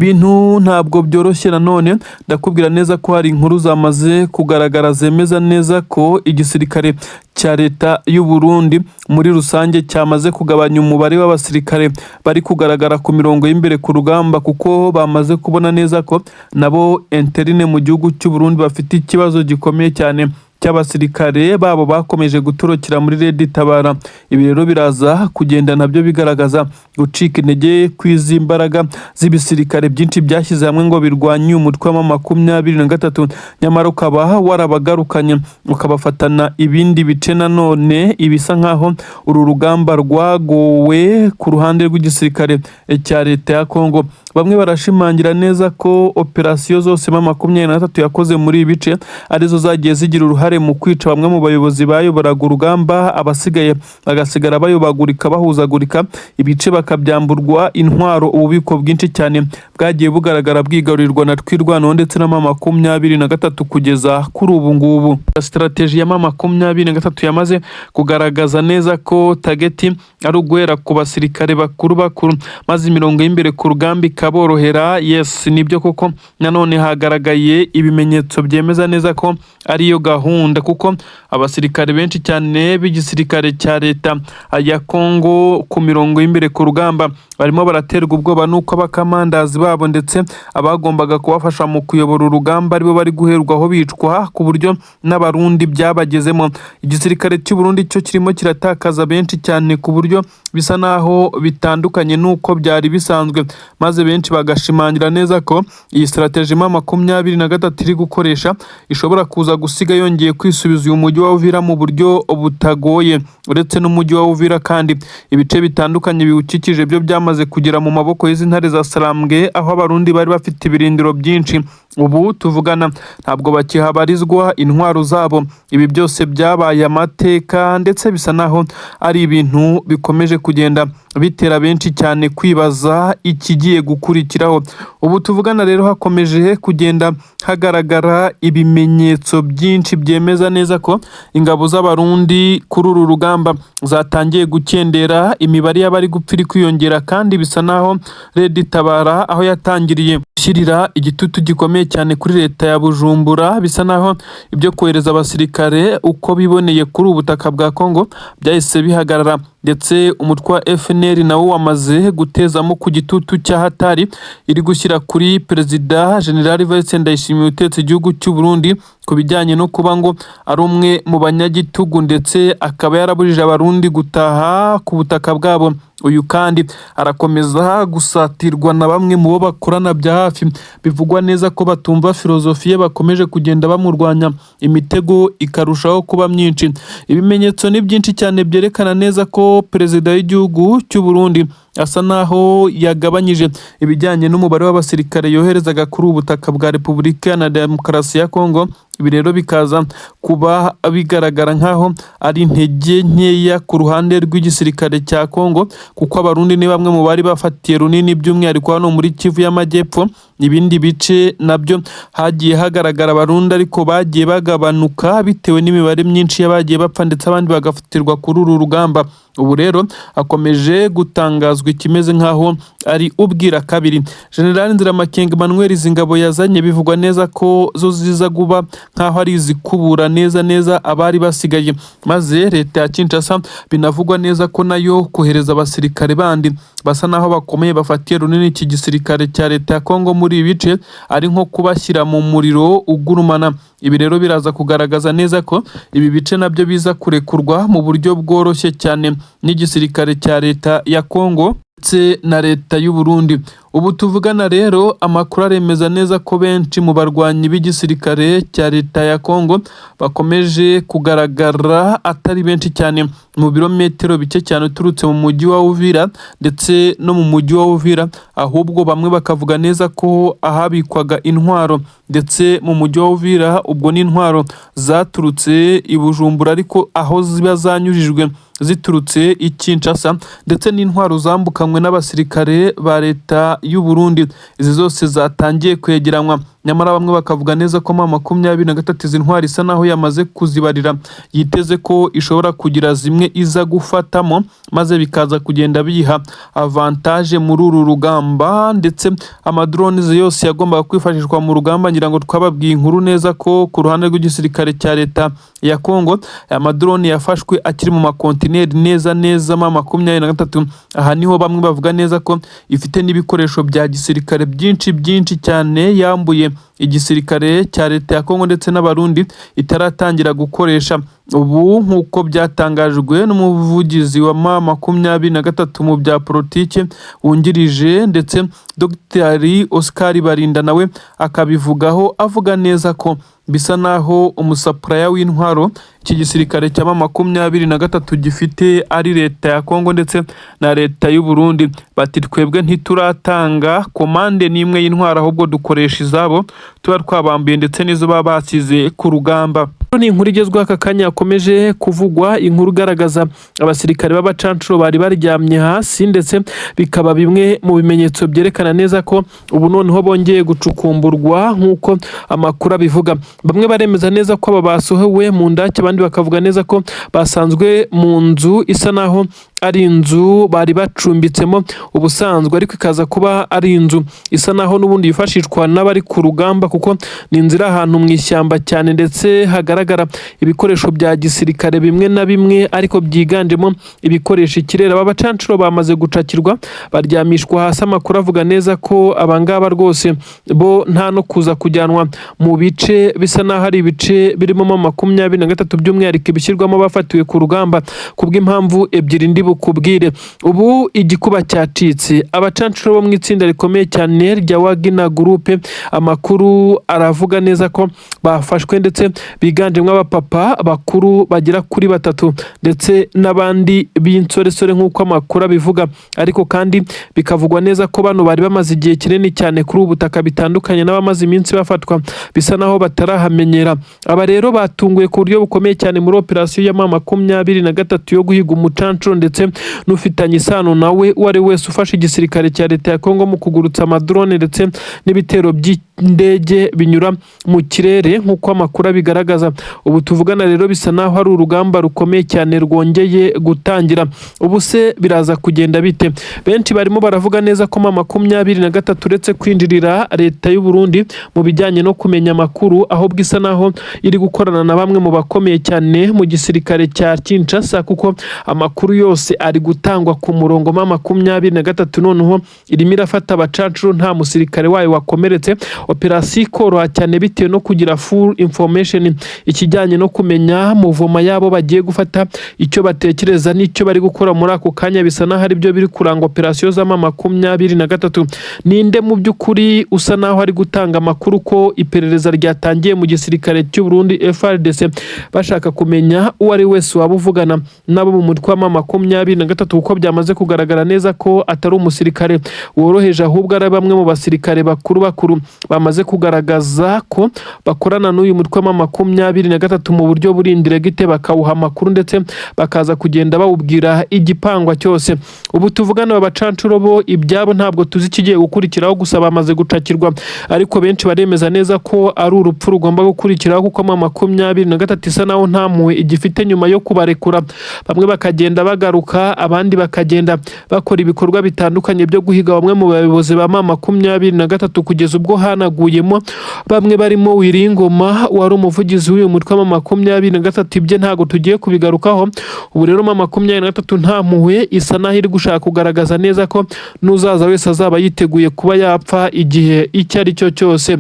[SPEAKER 1] Ibintu ntabwo byoroshye. Nanone ndakubwira neza ko hari inkuru zamaze kugaragara zemeza neza ko igisirikare cya leta y'u Burundi muri rusange cyamaze kugabanya umubare w'abasirikare bari kugaragara ku mirongo y'imbere ku rugamba, kuko bamaze kubona neza ko nabo interne mu gihugu cy'u Burundi bafite ikibazo gikomeye cyane cy'abasirikare babo bakomeje gutorokera muri Red Tabara. Ibi rero biraza kugenda nabyo bigaragaza gucika intege kw'izi mbaraga z'ibisirikare byinshi byashyize hamwe ngo birwanye umutwe wa M23, nyamara ukaba warabagarukanye ukabafatana ibindi bice. Nanone ibisa nkaho uru rugamba rwagowe ku ruhande rw'igisirikare cya leta ya Kongo. Bamwe barashimangira neza ko operasiyo zose M23 yakoze muri ibi bice arizo zagiye zigira uruhare mu kwica bamwe mu bayobozi bayoboraga urugamba, abasigaye bagasigara bayobagurika bahuzagurika, ibice bakabyamburwa intwaro. Ububiko bwinshi cyane bwagiye bugaragara bwigarurirwa na Twirwaneho ndetse na M23 kugeza kuri ubu ngubu. Strategy ya M23 yamaze kugaragaza neza ko target ari uguhera ku basirikare bakuru bakuru, maze imirongo y'imbere ku rugamba ikaborohera. Yes, nibyo koko, nanone hagaragaye ibimenyetso byemeza neza ko ariyo gahunda, kuko abasirikare benshi cyane b'igisirikare cya leta ya Kongo ku mirongo y'imbere ku rugamba barimo baraterwa ubwoba n'uko abakamandazi babo ndetse abagombaga kubafasha mu kuyobora urugamba aribo bari guherwaho bicwa, ku buryo n'Abarundi byabagezemo. Igisirikare cy'u Burundi cyo kirimo kiratakaza benshi cyane ku buryo bisa naho bitandukanye n'uko byari bisanzwe, maze benshi bagashimangira neza ko iyi strategy M23 iri gukoresha ishobora kuza gusiga yongeye kwisubiza uyu mujyi wa Uvira mu buryo butagoye. Uretse n'umujyi wa Uvira kandi, ibice bitandukanye biwukikije byo byamaze kugera mu maboko y'izi ntare za Sarambwe, aho Abarundi bari bafite ibirindiro byinshi ubu tuvugana ntabwo bakihabarizwa intwaro zabo. Ibi byose byabaye amateka, ndetse bisa naho ari ibintu bikomeje kugenda bitera benshi cyane kwibaza ikigiye gukurikiraho. Ubu tuvugana rero hakomeje kugenda hagaragara ibimenyetso byinshi byemeza neza ko ingabo z'Abarundi kuri uru rugamba zatangiye gukendera, imibare y'abari gupfa iri kwiyongera, kandi bisa naho Red Tabara aho yatangiriye gushyirira igitutu gikomeye cyane kuri leta ya Bujumbura, bisa naho ibyo kohereza abasirikare uko biboneye kuri ubu butaka bwa Kongo byahise bihagarara. Ndetse umutwe wa FNL nawo wamaze gutezamo ku gitutu cya hatari iri gushyira kuri Perezida General Evariste Ndayishimiye utetse igihugu cy'u Burundi, ku bijyanye no kuba ngo ari umwe mu banyagitugu ndetse akaba yarabujije Abarundi gutaha ku butaka bwabo. Uyu kandi arakomeza gusatirwa na bamwe mu bo bakorana bya hafi, bivugwa neza ko batumva filozofi ye, bakomeje kugenda bamurwanya, imitego ikarushaho kuba myinshi. Ibimenyetso ni byinshi cyane byerekana neza ko perezida w'igihugu cy'u Burundi asa naho yagabanyije ibijyanye n'umubare w'abasirikare yoherezaga kuri ubu butaka bwa Repubulika Iharanira Demokarasi ya Kongo. Ibi rero bikaza kuba bigaragara nk'aho ari intege nkeya ku ruhande rw'igisirikare cya Kongo, kuko Abarundi ni bamwe mu bari bafatiye runini, by'umwihariko hano muri Kivu y'Amajyepfo. Ibindi bice nabyo hagiye hagaragara Abarundi, ariko bagiye bagabanuka bitewe n'imibare myinshi y'abagiye bapfa ndetse abandi bagafatirwa kuri uru rugamba. Ubu rero hakomeje gutangazwa ikimeze nk'aho ari ubwira kabiri. General Nziramakenga Emmanuel, izi ngabo yazanye bivugwa neza ko zo ziza kuba nk'aho ari izikubura neza neza abari basigaye, maze leta ya Kinshasa binavugwa neza ko nayo kohereza abasirikare bandi basa naho bakomeye bafatiye runini iki gisirikare cya leta ya Kongo muri ibi bice ari nko kubashyira mu muriro ugurumana. Ibi rero biraza kugaragaza neza ko ibi bice nabyo biza kurekurwa mu buryo bworoshye cyane n'igisirikare cya leta ya Kongo ndetse na leta y'u Burundi. Ubu tuvugana rero amakuru aremeza neza ko benshi mu barwanyi b'igisirikare cya leta ya Kongo bakomeje kugaragara atari benshi cyane mu birometero bike cyane uturutse mu mujyi wa Uvira ndetse no mu mujyi wa Uvira, ahubwo bamwe bakavuga neza ko ahabikwaga intwaro ndetse mu mujyi wa Uvira, ubwo n'intwaro zaturutse i Bujumbura ariko aho ziba zanyujijwe ziturutse i Kinshasa, ndetse n'intwaro zambukanywe n'abasirikare ba leta y'u Burundi, izi zose zatangiye kwegeranywa. Nyamara bamwe bakavuga neza ko M23 izi ntwaro isa naho yamaze kuzibarira, yiteze ko ishobora kugira zimwe iza gufatamo, maze bikaza kugenda biyiha avantage muri uru rugamba. Ndetse amadrone yose yagombaga kwifashishwa mu rugamba, ngira ngo twababwiye inkuru neza ko ku ruhande rw'igisirikare cya leta ya Kongo aya madrone yafashwe akiri mu makontineri neza neza M23. Aha niho bamwe bavuga neza ko ifite n'ibikoresho bya gisirikare byinshi byinshi cyane yambuye igisirikare cya leta ya Kongo ndetse n'Abarundi itaratangira gukoresha ubu, nk'uko byatangajwe n'umuvugizi wa M23 mu bya politike wungirije, ndetse Dr Oscar Barinda nawe akabivugaho, avuga neza ko Bisa naho umusupplier w'intwaro iki gisirikare cya M23 gifite ari leta ya Kongo ndetse na leta y'u Burundi. Bati twebwe ntituratanga komande n'imwe y'intwaro, ahubwo dukoresha izabo tuba twabambuye ndetse n'izo baba basize ku rugamba. Ni inkuru igezweho aka kanya yakomeje kuvugwa, inkuru igaragaza abasirikare b'abacancuro bari baryamye hasi, ndetse bikaba bimwe mu bimenyetso byerekana neza ko ubu noneho bongeye gucukumburwa nk'uko amakuru abivuga. Bamwe baremeza neza ko aba basohowe mu ndake, abandi bakavuga neza ko basanzwe mu nzu isa naho ari inzu bari bacumbitsemo ubusanzwe, ariko ikaza kuba ari inzu isa naho n'ubundi yifashishwa n'abari ku rugamba, kuko ni inzu iri ahantu mu ishyamba cyane, ndetse hagaragara ibikoresho bya gisirikare bimwe na bimwe, ariko byiganjemo ibikoresho ikirere. Aba bacancuro bamaze gucakirwa, baryamishwa hasi. Amakuru avuga neza ko abangaba rwose bo nta no kuza kujyanwa mu bice bisa naho ari ibice birimo M23, by'umwihariko ibishyirwamo bafatiwe ku rugamba, kubw'impamvu ebyiri ndi bukubwire. Ubu igikuba cyacitse. Abacancuro bo mu itsinda rikomeye cyane rya Wagner Group, amakuru aravuga neza ko bafashwe, ndetse biganjemo abapapa bakuru bagera kuri batatu ndetse n'abandi b'insoresore nk'uko amakuru abivuga. Ariko kandi bikavugwa neza ko bano bari bamaze igihe kinini cyane kuri ubu butaka, bitandukanye n'abamaze iminsi bafatwa bisa naho batarahamenyera. Aba rero batunguye ku buryo bukomeye cyane muri operasiyo ya M23 yo guhiga umucancuro ndetse n'ufitanye isano nawe uwo ari wese ufashe igisirikare cya leta ya Kongo mu kugurutsa amadrone ndetse n'ibitero by'indege binyura mu kirere nk'uko amakuru abigaragaza. Ubu tuvugana rero bisa naho ari urugamba rukomeye cyane rwongeye gutangira. Ubu se biraza kugenda bite? Benshi barimo baravuga neza ko M23, uretse kwinjirira leta y'u Burundi mu bijyanye no kumenya amakuru, ahubwo isa naho iri gukorana na bamwe mu bakomeye cyane mu gisirikare cya Kinshasa, kuko amakuru yose ari gutangwa ku murongo. M23 noneho irimo irafata abacancuro nta musirikare wayo wakomeretse, operasiyo ikoroha cyane bitewe no kugira full information, ikijyanye no kumenya mouvement yabo bagiye gufata, icyo batekereza n'icyo bari gukora muri ako kanya. Bisa n'aho ari byo biri kuranga operasiyo za M23. Ninde mu by'ukuri usa naho ari gutanga amakuru ko iperereza ryatangiye mu gisirikare cy'u Burundi FARDC, bashaka kumenya uwo ari wese waba uvugana nabo mu mutwe wa M23, kuko byamaze kugaragara neza ko atari umusirikare woroheje, ahubwo ari bamwe mu basirikare bakuru bakuru bamaze kugaragaza ko bakorana n'uyu mutwe wa M23 mu buryo buri indirect, bakawuha amakuru ndetse bakaza kugenda bawubwira igipangwa cyose. Ubu tuvugana aba bacancuro bo ibyabo ntabwo tuzi ikigiye gukurikiraho, gusa bamaze gucakirwa, ariko benshi baremeza neza ko ari urupfu rugomba gukurikiraho, kuko M23 isa naho nta mpuhwe igifite nyuma yo kubarekura, bamwe bakagenda bagaruka, abandi bakagenda bakora ibikorwa bitandukanye byo guhiga bamwe mu bayobozi ba M23, kugeza ubwo hanaguyemo bamwe barimo Wiringoma wari umuvugizi w'uyu mutwe wa M23. Ibye ntabwo tugiye kubigarukaho. Ubu rero M23 nta mpuhwe, isa naho iri gushaka kugaragaza neza ko n'uzaza wese azaba yiteguye kuba yapfa igihe icyo ari cyo cyose.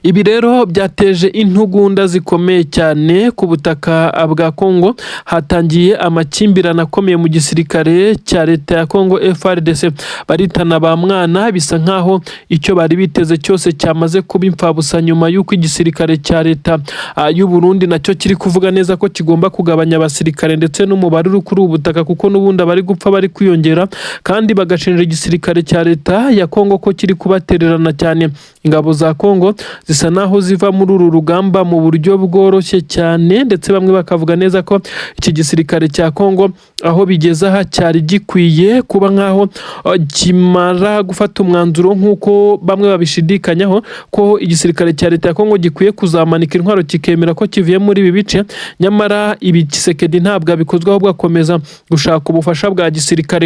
[SPEAKER 1] Ibi rero byateje intugunda zikomeye cyane ku butaka bwa Kongo. Hatangiye amakimbirane akomeye mu gisirikare cya leta ya Kongo FARDC, baritana ba mwana. Bisa nkaho icyo bari biteze cyose cyamaze kuba imfabusa, nyuma y'uko igisirikare cya leta y'u Burundi nacyo kiri kuvuga neza ko kigomba kugabanya abasirikare ndetse n'umubare uri kuri ubu butaka, kuko n'ubundi abari gupfa bari kwiyongera, kandi bagashinja igisirikare cya leta ya Kongo ko kiri kubatererana cyane. Ingabo za Kongo zisa naho ziva muri uru rugamba mu buryo bworoshye cyane, ndetse bamwe bakavuga neza ko iki gisirikare cya Kongo aho bigeze aha cyari gikwiye kuba nkaho kimara gufata umwanzuro, nk'uko bamwe babishidikanyaho ko igisirikare cya leta ya Kongo gikwiye kuzamanika intwaro kikemera ko kivuye muri ibi bice. Nyamara ibi Tshisekedi ntabwo abikozwa, ahubwo akomeza gushaka ubufasha bwa gisirikare.